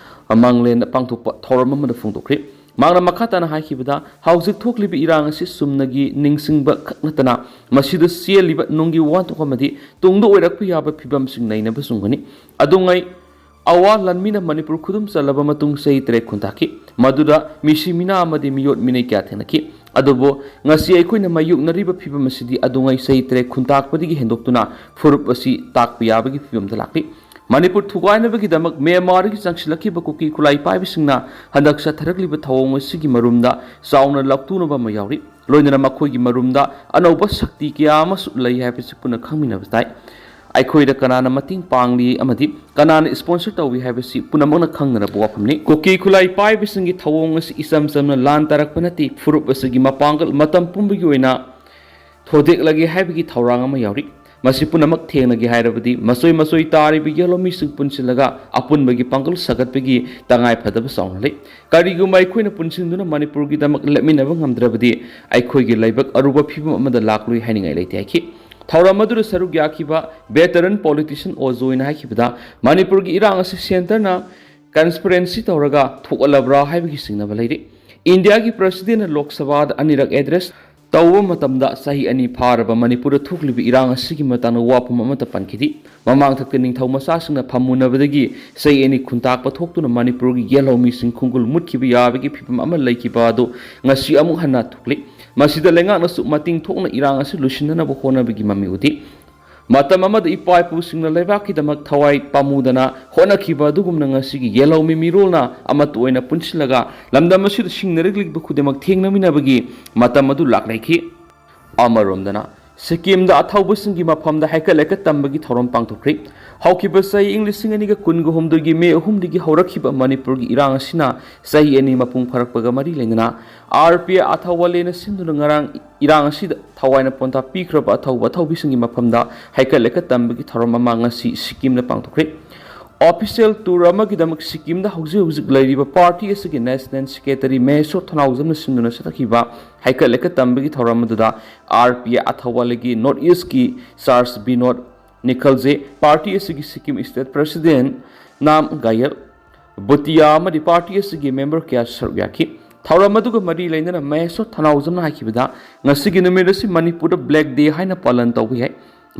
ꯃꯥꯡꯂꯦꯟꯗ ꯄꯥꯡꯊꯣꯛꯄ ꯊꯧꯔꯝ ꯑꯃꯗ ꯐꯣꯡꯗꯣꯛꯈ꯭ꯔꯤ꯫ ꯃꯍꯥꯛꯅ ꯃꯈꯥ ꯇꯥꯅ ꯍꯥꯏꯈꯤꯕꯗ, ꯍꯧꯖꯤꯛ ꯊꯣꯛꯂꯤꯕ ꯏꯔꯥꯡ ꯑꯁꯤ ꯆꯨꯝꯅꯒꯤ ꯅꯤꯡꯁꯤꯡꯕ ꯈꯛ ꯅꯠꯇꯅ ꯃꯁꯤꯗ ꯆꯦꯜꯂꯤꯕ ꯅꯨꯡꯒꯤ ꯋꯥꯊꯣꯛ ꯑꯃꯗꯤ ꯇꯨꯡꯗ ꯑꯣꯏꯔꯛꯄ ꯌꯥꯕ ꯐꯤꯕꯝꯁꯤꯡ ꯅꯩꯅꯕ ꯆꯨꯝꯒꯅꯤ꯫ ꯑꯗꯨꯉꯩ ꯑꯋꯥ ꯂꯥꯟꯃꯤꯅ ꯃꯅꯤꯄꯨꯔ ꯈꯨꯗꯨꯝ ꯆꯜꯂꯕ ꯃꯇꯨꯡ ꯆꯍꯤ ꯇꯔꯦꯠ ꯈꯨꯟꯇꯥꯛꯈꯤ꯫ ꯃꯗꯨꯗ ꯃꯤꯁꯤ ꯃꯤꯅꯥ ꯑꯃꯗꯤ ꯃꯤꯑꯣꯠ ꯃꯤꯅꯩ ꯀꯌꯥ ꯊꯦꯡꯅꯈꯤ꯫ ꯑꯗꯨꯕꯨ ꯉꯁꯤ ꯑꯩꯈꯣꯏꯅ ꯃꯥꯌꯣꯛꯅꯔꯤꯕ ꯐꯤꯕꯝ ꯑꯁꯤꯗꯤ ꯑꯗꯨꯉꯩ ꯆꯍꯤ ꯇꯔꯦꯠ ꯈꯨꯟꯇꯥꯛꯄꯗꯒꯤ ꯍꯦꯟꯗꯣꯛꯇꯨꯅ ꯐꯨꯔꯨꯞ ꯑꯁꯤ ꯇꯥꯛꯄ ꯌꯥꯕꯒꯤ ꯐꯤꯕꯝꯗ ꯂꯥꯛꯂꯤ꯫ ꯃꯅꯤꯄꯨꯔ ꯊꯨꯒꯥꯏꯅꯕꯒꯤꯗꯃꯛ ꯃ꯭ꯌꯥꯟꯃꯥꯔꯗꯒꯤ ꯆꯪꯁꯤꯜꯂꯛꯈꯤꯕ ꯀꯨꯀꯤ ꯈꯨꯠꯂꯥꯏ ꯄꯥꯏꯕꯁꯤꯡꯅ ꯍꯟꯗꯛ ꯆꯠꯊꯔꯛꯂꯤꯕ ꯊꯧꯑꯣꯡ ꯑꯁꯤꯒꯤ ꯃꯔꯨꯝꯗ ꯆꯥꯎꯅ ꯂꯥꯎꯊꯣꯛꯅꯕ ꯑꯃ ꯌꯥꯎꯔꯤ꯫ ꯂꯣꯏꯅꯅ ꯃꯈꯣꯏꯒꯤ ꯃꯔꯨꯝꯗ ꯑꯅꯧꯕ ꯁꯛꯇꯤ ꯀꯌꯥ ꯑꯃꯁꯨ ꯂꯩ ꯍꯥꯏꯕꯁꯤ ꯄꯨꯟꯅ ꯈꯪꯃꯤꯟꯅꯕ ꯇꯥꯏ꯫ ꯑꯩꯈꯣꯏꯗ ꯀꯅꯥꯅ ꯃꯇꯦꯡ ꯄꯥꯡꯂꯤ ꯑꯃꯗꯤ ꯀꯅꯥꯅ sponsor ꯇꯧꯏ ꯍꯥꯏꯕꯁꯤ ꯄꯨꯝꯅꯃꯛꯅ ꯈꯪꯅꯔꯕ ꯋꯥꯐꯝꯅꯤ꯫ ꯀꯨꯀꯤ ꯈꯨꯠꯂꯥꯏ ꯄꯥꯏꯕꯁꯤꯡꯒꯤ ꯊꯧꯑꯣꯡ ꯑꯁꯤ ꯏꯆꯝ ꯆꯝꯅ ꯂꯥꯟ ꯇꯥꯔꯛꯄ ꯅꯠꯇꯦ꯫ ꯐꯨꯔꯨꯞ ꯑꯁꯤꯒꯤ ꯃꯄꯥꯡꯒꯜ ꯃꯇꯝ ꯄꯨꯝꯕꯒꯤ ꯑꯣꯏꯅ ꯊꯣꯗꯦꯛꯂꯒꯦ ꯍꯥꯏꯕꯒꯤ ꯊꯧꯔꯥꯡ ꯑꯃ ꯌꯥꯎꯔꯤ꯫ ꯃꯁꯤ ꯄꯨꯝꯅꯃꯛ ꯊꯦꯡꯅꯒꯦ ꯍꯥꯏꯔꯕꯗꯤ ꯃꯆꯣꯏ ꯃꯆꯣꯏ ꯇꯥꯔꯤꯕ ꯌꯦꯜꯍꯧꯃꯤꯁꯤꯡ ꯄꯨꯟꯁꯤꯜꯂꯒ ꯑꯄꯨꯟꯕꯒꯤ ꯄꯥꯡꯒꯜ ꯁꯥꯒꯠꯄꯒꯤ ꯇꯉꯥꯏ ꯐꯗꯕ ꯆꯥꯎꯅ ꯂꯩ꯫ ꯀꯔꯤꯒꯨꯝꯕ ꯑꯩꯈꯣꯏꯅ ꯄꯨꯟꯁꯤꯟꯗꯨꯅ ꯃꯅꯤꯄꯨꯔꯒꯤꯗꯃꯛ ꯂꯦꯞꯃꯤꯟꯅꯕ ꯉꯝꯗ꯭ꯔꯕꯗꯤ ꯑꯩꯈꯣꯏꯒꯤ ꯂꯥꯏꯕꯛ ꯑꯔꯨꯕ ꯐꯤꯕꯝ ꯑꯃꯗ ꯂꯥꯛꯂꯣꯏ ꯍꯥꯏꯅꯤꯡꯉꯥꯏ ꯂꯩꯇꯦ ꯍꯥꯏꯈꯤ꯫ ꯊꯧꯔꯝ ꯑꯗꯨꯗ ꯁꯔꯨꯛ ꯌꯥꯈꯤꯕ veteran politician ꯑꯣꯖꯣꯏꯅ ꯍꯥꯏꯈꯤꯕꯗ, ꯃꯅꯤꯄꯨꯔꯒꯤ ꯏꯔꯥꯡ ꯑꯁꯤ centreꯅ conspiracy ꯇꯧꯔꯒ ꯊꯣꯛꯍꯜꯂꯕ꯭ꯔꯥ ꯍꯥꯏꯕꯒꯤ ꯆꯤꯡꯅꯕ ꯂꯩꯔꯤ꯫ ꯏꯟꯗꯤꯌꯥꯒꯤ presidentꯅ ꯂꯣꯛ ꯁꯚꯥꯗ ꯑꯅꯤꯔꯛ address ꯇꯧꯕ ꯃꯇꯝꯗ ꯆꯍꯤ ꯑꯅꯤ ꯐꯥꯔꯕ ꯃꯅꯤꯄꯨꯔꯗ ꯊꯣꯛꯂꯤꯕ ꯏꯔꯥꯡ ꯑꯁꯤꯒꯤ ꯃꯇꯥꯡꯗ ꯋꯥꯐꯝ ꯑꯃꯠꯇ ꯄꯟꯈꯤꯗꯦ꯫ ꯃꯃꯥꯡꯊꯛꯇ ꯅꯤꯡꯊꯧ ꯃꯆꯥꯁꯤꯡꯅ ꯐꯝꯃꯨꯅꯕꯗꯒꯤ ꯆꯍꯤ ꯑꯅꯤ ꯈꯨꯟꯇꯥꯛꯄ ꯊꯣꯛꯇꯨꯅ ꯃꯅꯤꯄꯨꯔꯒꯤ ꯌꯦꯜꯍꯧꯃꯤꯁꯤꯡ ꯈꯣꯡꯒꯨꯜ ꯃꯨꯠꯈꯤꯕ ꯌꯥꯕꯒꯤ ꯐꯤꯕꯝ ꯑꯃ ꯂꯩꯈꯤꯕ ꯑꯗꯨ ꯉꯁꯤ ꯑꯃꯨꯛ ꯍꯟꯅ ꯊꯣꯛꯂꯤ꯫ ꯃꯁꯤꯗ ꯂꯩꯉꯥꯛꯅꯁꯨ ꯃꯇꯤꯡ ꯊꯣꯛꯅ ꯏꯔꯥꯡ ꯑꯁꯤ ꯂꯣꯏꯁꯤꯟꯅꯅꯕ ꯍꯣꯠꯅꯕꯒꯤ ꯃꯃꯤ ꯎꯗꯦ꯫ ꯃꯇꯝ ꯑꯃꯗ ꯏꯄꯥ ꯏꯄꯨꯁꯤꯡꯅ ꯂꯩꯕꯥꯛꯀꯤꯗꯃꯛ ꯊꯋꯥꯏ ꯄꯥꯝꯃꯨꯗꯅ ꯍꯣꯠꯅꯈꯤꯕ ꯑꯗꯨꯒꯨꯝꯅ ꯉꯁꯤꯒꯤ ꯌꯦꯜꯍꯧꯃꯤ ꯃꯤꯔꯣꯜꯅ ꯑꯃꯠꯇ ꯑꯣꯏꯅ ꯄꯨꯟꯁꯤꯜꯂꯒ ꯂꯝꯗꯝ ꯑꯁꯤꯗ ꯁꯤꯡꯅꯔꯛꯂꯤꯕ ꯈꯨꯗꯤꯡꯃꯛ ꯊꯦꯡꯅꯃꯤꯟꯅꯕꯒꯤ ꯃꯇꯝ ꯑꯗꯨ ꯂꯥꯛꯂꯩꯈꯤ꯫ ꯑꯃꯔꯣꯝꯗꯅ, ꯁꯤꯛꯀꯤꯝꯗ ꯑꯊꯧꯕꯁꯤꯡꯒꯤ ꯃꯐꯝꯗ ꯍꯩꯀꯠ ꯂꯩꯀꯠ ꯇꯝꯕꯒꯤ ꯊꯧꯔꯝ ꯄꯥꯡꯊꯣꯛꯈ꯭ꯔꯤ꯫ ꯍꯧꯈꯤꯕ ꯆꯍꯤ ꯏꯪ ꯂꯤꯁꯤꯡ ꯑꯅꯤꯒ ꯀꯨꯟꯒ ꯍꯨꯝꯗꯣꯏꯒꯤ ꯃꯦ ꯑꯍꯨꯝꯗꯒꯤ ꯍꯧꯔꯛꯈꯤꯕ ꯃꯅꯤꯄꯨꯔꯒꯤ ꯏꯔꯥꯡ ꯑꯁꯤꯅ ꯆꯍꯤ ꯑꯅꯤ ꯃꯄꯨꯡ ꯐꯥꯔꯛꯄꯒ ꯃꯔꯤ ꯂꯩꯅꯅ, ꯑꯥꯔ ꯄꯤ ꯑꯥꯏ ꯑꯊꯧꯕꯥꯂꯦꯅ ꯁꯤꯟꯗꯨꯅ ꯉꯔꯥꯡ ꯏꯔꯥꯡ ꯑꯁꯤꯗ ꯊꯋꯥꯏꯅ ꯄꯣꯟꯊꯥ ꯄꯤꯈ꯭ꯔꯕ ꯑꯊꯧꯕ ꯑꯊꯧꯕꯤꯁꯤꯡꯒꯤ ꯃꯐꯝꯗ ꯍꯩꯀꯠ ꯂꯩꯀꯠ ꯇꯝꯕꯒꯤ ꯊꯧꯔꯝ ꯑꯃ ꯉꯁꯤ ꯁꯤꯛꯀꯤꯝꯗ ꯄꯥꯡꯊꯣꯛꯈ꯭ꯔꯦ꯫ Official tour ꯑꯃꯒꯤꯗꯃꯛ ꯁꯤꯛꯀꯤꯝꯗ ꯍꯧꯖꯤꯛ ꯍꯧꯖꯤꯛ ꯂꯩꯔꯤꯕ party ꯑꯁꯤꯒꯤ national secretary ꯃꯍꯦꯁꯣꯔ ꯊꯅꯥꯎꯖꯝꯅ ꯁꯤꯟꯗꯨꯅ ꯆꯠꯊꯈꯤꯕ ꯍꯩꯀꯠ ꯂꯩꯀꯠ ꯇꯝꯕꯒꯤ ꯊꯧꯔꯝ ꯑꯗꯨꯗ ꯑꯥꯔ ꯄꯤ ꯑꯥꯏ ꯑꯊꯧꯕꯥꯂꯦꯒꯤ North East ꯀꯤ charge ꯕꯤꯅꯣꯗ ꯅꯤꯈꯜꯖꯦ, party ꯑꯁꯤꯒꯤ ꯁꯤꯛꯀꯤꯝ state president ꯅꯥꯝ ꯒꯥꯌꯦꯜ ꯕꯨꯇꯤꯌꯥ ꯑꯃꯗꯤ party ꯑꯁꯤꯒꯤ member ꯀꯌꯥ ꯁꯔꯨꯛ ꯌꯥꯈꯤ꯫ ꯊꯧꯔꯝ ꯑꯗꯨꯒ ꯃꯔꯤ ꯂꯩꯅꯅ ꯃꯍꯦꯁꯣꯔ ꯊꯅꯥꯎꯖꯝꯅ ꯍꯥꯏꯈꯤꯕꯗ, ꯉꯁꯤꯒꯤ ꯅꯨꯃꯤꯠ ꯑꯁꯤ ꯃꯅꯤꯄꯨꯔꯗ Black Day ꯍꯥꯏꯅ ꯄꯥꯂꯟ ꯇꯧꯕ ꯌꯥꯏ꯫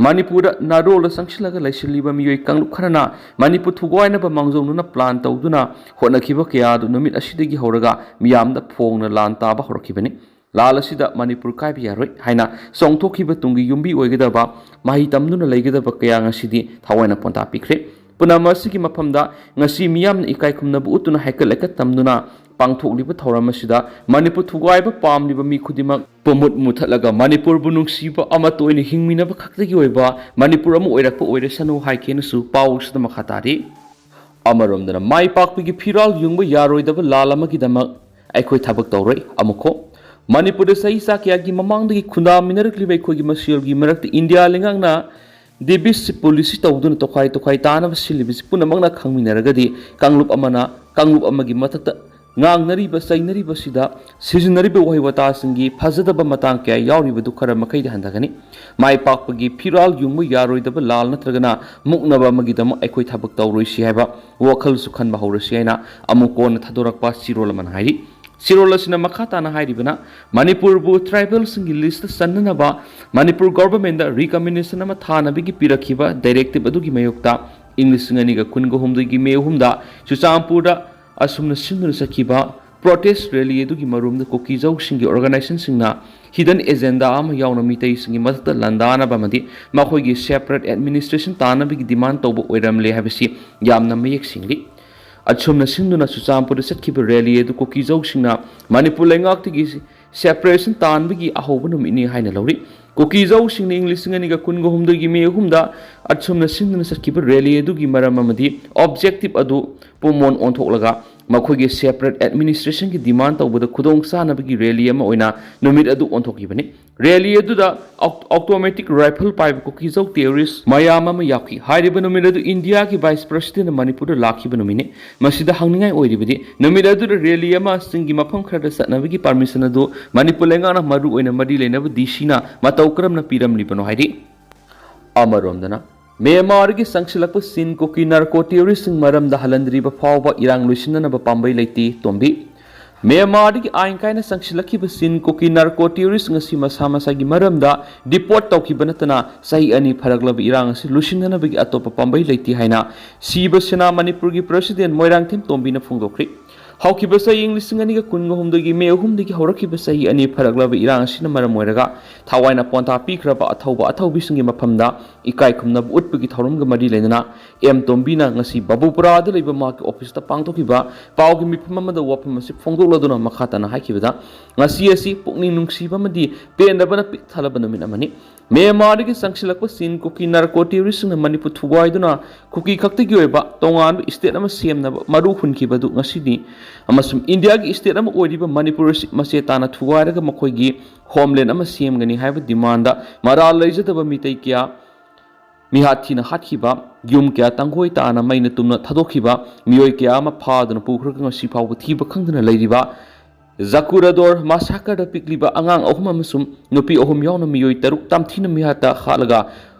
ꯃꯅꯤꯄꯨꯔꯗ ꯅꯥꯔꯣꯜꯗ ꯆꯪꯁꯤꯜꯂꯒ ꯂꯩꯁꯤꯜꯂꯤꯕ ꯃꯤꯑꯣꯏ ꯀꯥꯡꯂꯨꯞ ꯈꯔꯅ ꯃꯅꯤꯄꯨꯔ ꯊꯨꯒꯥꯏꯅꯕ ꯃꯥꯡꯖꯧꯅꯅ plan ꯇꯧꯗꯨꯅ ꯍꯣꯠꯅꯈꯤꯕ ꯀꯌꯥ ꯑꯗꯨ ꯅꯨꯃꯤꯠ ꯑꯁꯤꯗꯒꯤ ꯍꯧꯔꯒ ꯃꯤꯌꯥꯝꯗ ꯐꯣꯡꯅ ꯂꯥꯟ ꯇꯥꯕ ꯍꯧꯔꯛꯈꯤꯕꯅꯤ꯫ ꯂꯥꯟ ꯑꯁꯤꯗ ꯃꯅꯤꯄꯨꯔ ꯀꯥꯏꯕ ꯌꯥꯔꯣꯏ ꯍꯥꯏꯅ ꯆꯣꯡꯊꯣꯛꯈꯤꯕ ꯇꯨꯡꯒꯤ ꯌꯨꯝꯕꯤ ꯑꯣꯏꯒꯗꯕ, ꯃꯍꯩ ꯇꯝꯗꯨꯅ ꯂꯩꯒꯗꯕ ꯀꯌꯥ ꯉꯁꯤꯗꯤ ꯊꯋꯥꯏꯅ ꯄꯣꯟꯊꯥ ꯄꯤꯈ꯭ꯔꯦ꯫ ꯄꯨꯝꯅꯃꯛ ꯑꯁꯤꯒꯤ ꯃꯐꯝꯗ ꯉꯁꯤ ꯃꯤꯌꯥꯝꯅ ꯏꯀꯥꯏ ꯈꯨꯝꯅꯕ ꯎꯠꯇꯨꯅ ꯍꯥꯏꯀꯠ ꯂꯩꯀꯠ ꯇꯝꯗꯨꯅ ꯄꯥꯡꯊꯣꯛꯂꯤꯕ ꯊꯧꯔꯝ ꯑꯁꯤꯗ ꯃꯅꯤꯄꯨꯔ ꯊꯨꯒꯥꯏꯕ ꯄꯥꯝꯂꯤꯕ ꯃꯤ ꯈꯨꯗꯤꯡꯃꯛ ꯄꯨꯝꯃꯨꯠ ꯃꯨꯊꯠꯂꯒ ꯃꯅꯤꯄꯨꯔꯕꯨ ꯅꯨꯡꯁꯤꯕ, ꯑꯃꯠꯇ ꯑꯣꯏꯅ ꯍꯤꯡꯃꯤꯟꯅꯕ ꯈꯛꯇꯒꯤ ꯑꯣꯏꯕ ꯃꯅꯤꯄꯨꯔ ꯑꯃ ꯑꯣꯏꯔꯛꯄ ꯑꯣꯏꯔꯁꯅꯨ ꯍꯥꯏꯈꯤꯅꯁꯨ ꯄꯥꯎ ꯑꯁꯤꯗ ꯃꯈꯥ ꯇꯥꯔꯤ꯫ ꯑꯃꯔꯣꯝꯗꯅ ꯃꯥꯏ ꯄꯥꯛꯄꯒꯤ ꯐꯤꯔꯥꯜ ꯌꯨꯡꯕ ꯌꯥꯔꯣꯏꯗꯕ ꯂꯥꯜ ꯑꯃꯒꯤꯗꯃꯛ ꯑꯩꯈꯣꯏ ꯊꯕꯛ ꯇꯧꯔꯣꯏ꯫ ꯑꯃꯨꯛꯀꯣ, ꯃꯅꯤꯄꯨꯔꯗ ꯆꯍꯤ ꯆꯥ ꯀꯌꯥꯒꯤ ꯃꯃꯥꯡꯗꯒꯤ ꯈꯨꯟꯗꯥꯃꯤꯟꯅꯔꯛꯂꯤꯕ ꯑꯩꯈꯣꯏꯒꯤ ꯃꯁꯦꯜꯒꯤ ꯃꯔꯛꯇ ꯏꯟꯗꯤꯌꯥ ꯂꯩꯉꯥꯛꯅ ꯗꯤꯕꯤꯁ ꯄꯣꯂꯤꯁꯤ ꯇꯧꯗꯨꯅ ꯇꯣꯈꯥꯏ ꯇꯣꯈꯥꯏ ꯇꯥꯅꯕ ꯁꯤꯜꯂꯤꯕꯁꯤ ꯄꯨꯝꯅꯃꯛꯅ ꯈꯪꯃꯤꯟꯅꯔꯒꯗꯤ ꯀꯥꯡꯂꯨꯞ ꯑꯃꯅ ꯀꯥꯡꯂꯨꯞ ꯑꯃꯒꯤ ꯃꯊꯛꯇ ꯉꯥꯡꯅꯔꯤꯕ ꯆꯩꯅꯔꯤꯕꯁꯤꯗ ꯁꯤꯖꯤꯟꯅꯔꯤꯕ ꯋꯥꯍꯩ ꯋꯥꯇꯥꯁꯤꯡꯒꯤ ꯐꯖꯗꯕ ꯃꯇꯥꯡ ꯀꯌꯥ ꯌꯥꯎꯔꯤꯕꯗꯨ ꯈꯔ ꯃꯈꯩꯗꯤ ꯍꯟꯊꯒꯅꯤ꯫ ꯃꯥꯏ ꯄꯥꯛꯄꯒꯤ ꯐꯤꯔꯥꯜ ꯌꯨꯡꯕ ꯌꯥꯔꯣꯏꯗꯕ ꯂꯥꯜ ꯅꯠꯇ꯭ꯔꯒꯅ ꯃꯨꯛꯅꯕ ꯑꯃꯒꯤꯗꯃꯛ ꯑꯩꯈꯣꯏ ꯊꯕꯛ ꯇꯧꯔꯣꯏꯁꯤ ꯍꯥꯏꯕ ꯋꯥꯈꯜꯁꯨ ꯈꯟꯕ ꯍꯧꯔꯁꯤ ꯍꯥꯏꯅ ꯑꯃꯨꯛ ꯀꯣꯟꯅ ꯊꯥꯗꯣꯔꯛꯄ ꯆꯤꯔꯣꯜ ꯑꯃꯅ ꯍꯥꯏꯔꯤ꯫ ꯆꯤꯔꯣꯜ ꯑꯁꯤꯅ ꯃꯈꯥ ꯇꯥꯅ ꯍꯥꯏꯔꯤꯕꯅ, ꯃꯅꯤꯄꯨꯔꯕꯨ ꯇ꯭ꯔꯥꯏꯕꯦꯜꯁꯤꯡꯒꯤ ꯂꯤꯁꯇ ꯆꯟꯅꯅꯕ ꯃꯅꯤꯄꯨꯔ ꯒꯣꯚꯔꯟꯃꯦꯟꯠꯇ ꯔꯤꯀꯃꯦꯟꯗꯦꯁꯟ ꯑꯃ ꯊꯥꯅꯕꯒꯤ ꯄꯤꯔꯛꯈꯤꯕ ꯗꯥꯏꯔꯦꯛꯇꯤꯚ ꯑꯗꯨꯒꯤ ꯃꯥꯌꯣꯛꯇ ꯏꯪ ꯂꯤꯁꯤꯡ ꯑꯅꯤꯒ ꯀꯨꯟꯒ ꯍꯨꯝꯗꯣꯏꯒꯤ ꯃꯦ ꯑꯍꯨꯝꯗ ꯆꯨꯔꯆꯥꯟꯄꯨꯔꯗ ꯑꯁꯨꯝꯅ ꯁꯤꯟꯗꯨꯅ ꯆꯠꯈꯤꯕ ꯄ꯭ꯔꯣꯇꯦꯁ ꯔꯦꯂꯤ ꯑꯗꯨꯒꯤ ꯃꯔꯨꯝꯗ ꯀꯨꯀꯤꯖꯧꯁꯤꯡꯒꯤ ꯑꯣꯔꯒꯅꯥꯏꯖꯦꯁꯟꯁꯤꯡꯅ ꯍꯤꯗꯟ ꯑꯦꯖꯦꯟꯗꯥ ꯑꯃ ꯌꯥꯎꯅ ꯃꯤꯇꯩꯁꯤꯡꯒꯤ ꯃꯊꯛꯇ ꯂꯥꯟꯗꯥꯅꯕ ꯑꯃꯗꯤ ꯃꯈꯣꯏꯒꯤ ꯁꯦꯄꯔꯦꯠ ꯑꯦꯗꯃꯤꯅꯤꯁꯇ꯭ꯔꯦꯁꯟ ꯇꯥꯅꯕꯒꯤ ꯗꯤꯃꯥꯟ ꯇꯧꯕ ꯑꯣꯏꯔꯝꯂꯦ ꯍꯥꯏꯕꯁꯤ ꯌꯥꯝꯅ ꯃꯌꯦꯛ ꯁꯦꯡꯂꯤ꯫ ꯑꯁꯨꯝꯅ ꯁꯤꯟꯗꯨꯅ ꯆꯨꯔꯆꯥꯟꯄꯨꯔꯗ ꯆꯠꯈꯤꯕ ꯔꯦꯂꯤ ꯑꯗꯨ ꯀꯨꯀꯤꯖꯧꯁꯤꯡꯅ ꯃꯅꯤꯄꯨꯔ ꯂꯩꯉꯥꯛꯇꯒꯤ ꯁꯦꯄꯔꯦꯁꯟ ꯇꯥꯟꯕꯒꯤ ꯑꯍꯧꯕ ꯅꯨꯃꯤꯠꯅꯤ ꯍꯥꯏꯅ ꯂꯧꯔꯤ꯫ ꯀꯨꯀꯤꯖꯧꯁꯤꯡꯅ ꯏꯪ ꯂꯤꯁꯤꯡ ꯑꯅꯤꯒ ꯀꯨꯟꯒ ꯍꯨꯝꯗꯣꯏꯒꯤ ꯃꯦ ꯑꯍꯨꯝꯗ ꯑꯁꯨꯝꯅ ꯁꯤꯟꯗꯨꯅ ꯆꯠꯈꯤꯕ ꯔꯦꯂꯤ ꯑꯗꯨꯒꯤ ꯃꯔꯝ ꯑꯃꯗꯤ ꯑꯣꯕꯖꯦꯛꯇꯤꯚ ꯑꯗꯨ ꯄꯨꯝꯑꯣꯟ ꯑꯣꯟꯊꯣꯛꯂꯒ ꯃꯈꯣꯏꯒꯤ ꯁꯦꯄꯔꯦꯠ ꯑꯦꯗꯃꯤꯅꯤꯁꯇ꯭ꯔꯦꯁꯟꯒꯤ ꯗꯤꯃꯥꯟ ꯇꯧꯕꯗ ꯈꯨꯗꯣꯡ ꯆꯥꯅꯕꯒꯤ ꯔꯦꯂꯤ ꯑꯃ ꯑꯣꯏꯅ ꯅꯨꯃꯤꯠ ꯑꯗꯨ ꯑꯣꯟꯊꯣꯛꯈꯤꯕꯅꯤ꯫ ꯔꯦꯂꯤ ꯑꯗꯨꯗ ꯑꯣꯛ-, ꯑꯣꯇꯣꯃꯦꯇꯤꯛ ꯔꯥꯏꯐꯜ ꯄꯥꯏꯕ ꯀꯨꯀꯤꯖꯧ ꯇꯦꯔꯣꯔꯤꯁ ꯃꯌꯥꯝ ꯑꯃ ꯌꯥꯎꯈꯤ꯫ ꯍꯥꯏꯔꯤꯕ ꯅꯨꯃꯤꯠ ꯑꯗꯨ ꯏꯟꯗꯤꯌꯥꯒꯤ ꯚꯥꯏꯁ ꯄ꯭ꯔꯦꯁꯤꯗꯦꯟꯠ ꯃꯅꯤꯄꯨꯔꯗ ꯂꯥꯛꯈꯤꯕ ꯅꯨꯃꯤꯠꯅꯤ꯫ ꯃꯁꯤꯗ ꯍꯪꯅꯤꯡꯉꯥꯏ ꯑꯣꯏꯔꯤꯕꯗꯤ ꯅꯨꯃꯤꯠ ꯑꯗꯨꯗ ꯔꯦꯂꯤ ꯑꯃ ꯆꯤꯡꯒꯤ ꯃꯐꯝ ꯈꯔꯗ ꯆꯠꯅꯕꯒꯤ ꯄꯥꯔꯃꯤꯁꯟ ꯑꯗꯨ ꯃꯅꯤꯄꯨꯔ ꯂꯩꯉꯥꯛꯅ ꯃꯔꯨ ꯑꯣꯏꯅ ꯃꯔꯤ ꯂꯩꯅꯕ ꯗꯤ ꯁꯤꯅ ꯃꯇꯧ ꯀꯔꯝꯅ ꯄꯤꯔꯝꯂꯤꯕꯅꯣ ꯍꯥꯏꯔꯤ꯫ ꯑꯃꯔꯣꯝꯗꯅ ꯃ꯭ꯌꯥꯟꯃꯥꯔꯒꯤ ꯆꯪꯁꯤꯜꯂꯛꯄ ꯆꯤꯟ ꯀꯨꯀꯤ ꯅꯥꯔꯀꯣ ꯇꯦꯔꯣꯔꯤꯁꯁꯤꯡ ꯃꯔꯝꯗ ꯍꯜꯍꯟꯗ꯭ꯔꯤꯕ ꯐꯥꯎꯕ ꯏꯔꯥꯡ ꯂꯣꯏꯁꯤꯟꯅꯅꯕ ꯄꯥꯝꯕꯩ ꯂꯩꯇꯦ ꯇꯣꯝꯕꯤ꯫ ꯃ꯭ꯌꯥꯟꯃꯥꯔꯗꯒꯤ ꯑꯥꯏꯟ ꯀꯥꯏꯅ ꯆꯪꯁꯤꯜꯂꯛꯈꯤꯕ ꯆꯤꯟ ꯀꯨꯀꯤ ꯅꯥꯔꯀꯣ ꯇꯦꯔꯣꯔꯤꯁ ꯉꯁꯤ ꯃꯁꯥ ꯃꯁꯥꯒꯤ ꯃꯔꯝꯗ ꯗꯤꯄꯣꯔꯠ ꯇꯧꯈꯤꯕ ꯅꯠꯇꯅ ꯆꯍꯤ ꯑꯅꯤ ꯐꯥꯔꯛꯂꯕ ꯏꯔꯥꯡ ꯑꯁꯤ ꯂꯣꯏꯁꯤꯟꯅꯅꯕꯒꯤ ꯑꯇꯣꯞꯄ ꯄꯥꯝꯕꯩ ꯂꯩꯇꯦ ꯍꯥꯏꯅ ꯁꯤꯕ ꯁꯦꯅꯥ ꯃꯅꯤꯄꯨꯔꯒꯤ ꯄ꯭ꯔꯁꯤꯗꯦꯟꯠ ꯃꯣꯏꯔꯥꯡꯊꯦꯝ ꯇꯣꯝꯕꯤꯅ ꯐꯣꯡꯗꯣꯛꯈ꯭ꯔꯤ꯫ ꯍꯧꯈꯤꯕ ꯆꯍꯤ ꯂꯤꯁꯤꯡ ꯑꯅꯤꯒ ꯀꯨꯟꯒ ꯍꯨꯝꯗꯣꯏꯒꯤ ꯃꯦ ꯑꯍꯨꯝꯗꯒꯤ ꯍꯧꯔꯛꯈꯤꯕ ꯆꯍꯤ ꯑꯅꯤ ꯐꯥꯔꯛꯂꯕ ꯏꯔꯥꯡ ꯑꯁꯤꯅ ꯃꯔꯝ ꯑꯣꯏꯔꯒ ꯊꯋꯥꯏꯅ ꯄꯣꯟꯊꯥ ꯄꯤꯈ꯭ꯔꯕ ꯑꯊꯧꯕ ꯑꯊꯧꯕꯤꯁꯤꯡꯒꯤ ꯃꯐꯝꯗ ꯏꯀꯥꯏ ꯈꯨꯝꯅꯕ ꯎꯠꯄꯒꯤ ꯊꯧꯔꯝꯒ ꯃꯔꯤ ꯂꯩꯅꯅ ꯑꯦꯝ ꯇꯣꯝꯕꯤꯅ ꯉꯁꯤ ꯕꯥꯕꯨꯄꯨꯔꯥꯗ ꯂꯩꯕ ꯃꯍꯥꯛꯀꯤ ꯑꯣꯐꯤꯁꯇ ꯄꯥꯡꯊꯣꯛꯈꯤꯕ ꯄꯥꯎꯒꯤ ꯃꯤꯐꯝ ꯑꯃꯗ ꯋꯥꯐꯝ ꯑꯁꯤ ꯐꯣꯡꯗꯣꯛꯂꯗꯨꯅ ꯃꯈꯥ ꯇꯥꯅ ꯍꯥꯏꯈꯤꯕꯗ, ꯉꯁꯤ ꯑꯁꯤ ꯄꯨꯛꯅꯤꯡ ꯅꯨꯡꯁꯤꯕ ꯑꯃꯗꯤ ꯄꯦꯟꯗꯕꯅ ꯄꯤꯛ ꯊꯜꯂꯕ ꯅꯨꯃꯤꯠ ꯑꯃꯅꯤ꯫ ꯃ꯭ꯌꯥꯟꯃꯥꯔꯗꯒꯤ ꯆꯪꯁꯤꯜꯂꯛꯄ ꯆꯤꯟ ꯀꯨꯀꯤ ꯅꯥꯔꯀꯣ ꯇꯦꯔꯣꯔꯤꯁꯁꯤꯡꯅ ꯃꯅꯤꯄꯨꯔ ꯊꯨꯒꯥꯏꯗꯨꯅ ꯀꯨꯀꯤ ꯈꯛꯇꯒꯤ ꯑꯣꯏꯕ ꯇꯣꯉꯥꯟꯕ ꯁ꯭ꯇꯦꯠ ꯑꯃ ꯁꯦꯝꯅꯕ ꯃꯔꯨ ꯍꯨꯟꯈꯤꯕꯗꯨ ꯉꯁꯤꯗꯤ ꯑꯃꯁꯨꯡ ꯏꯟꯗꯤꯌꯥꯒꯤ ꯁ꯭ꯇꯦꯠ ꯑꯃ ꯑꯣꯏꯔꯤꯕ ꯃꯅꯤꯄꯨꯔ ꯑꯁꯤ ꯃꯆꯦ ꯇꯥꯅ ꯊꯨꯒꯥꯏꯔꯒ ꯃꯈꯣꯏꯒꯤ ꯍꯣꯝꯂꯦꯟ ꯑꯃ ꯁꯦꯝꯒꯅꯤ ꯍꯥꯏꯕ ꯗꯤꯃꯥꯟꯗ ꯃꯔꯥꯜ ꯂꯩꯖꯗꯕ ꯃꯤꯇꯩ ꯀꯌꯥ ꯃꯤꯍꯥꯠ ꯊꯤꯅ ꯍꯥꯠꯈꯤꯕ, ꯌꯨꯝ ꯀꯌꯥ ꯇꯪꯈꯣꯏ ꯇꯥꯅ ꯃꯩꯅ ꯇꯨꯝꯅ ꯊꯥꯗꯣꯛꯈꯤꯕ, ꯃꯤꯑꯣꯏ ꯀꯌꯥ ꯑꯃ ꯐꯥꯗꯨꯅ ꯄꯨꯈ꯭ꯔꯒ ꯉꯁꯤ ꯐꯥꯎꯕ ꯊꯤꯕ ꯈꯪꯗꯅ ꯂꯩꯔꯤꯕ ꯖꯀꯨꯔꯥꯗꯣꯔ ꯃꯥꯁꯥꯀꯔꯗ ꯄꯤꯛꯂꯤꯕ ꯑꯉꯥꯡ ꯑꯍꯨꯝ ꯑꯃꯁꯨꯡ ꯅꯨꯄꯤ ꯑꯍꯨꯝ ꯌꯥꯎꯅ ꯃꯤꯑꯣꯏ ꯇꯔꯨꯛ ꯇꯝꯊꯤꯅ ꯃꯤꯍꯥꯠꯇ ꯍꯥꯠꯂꯒ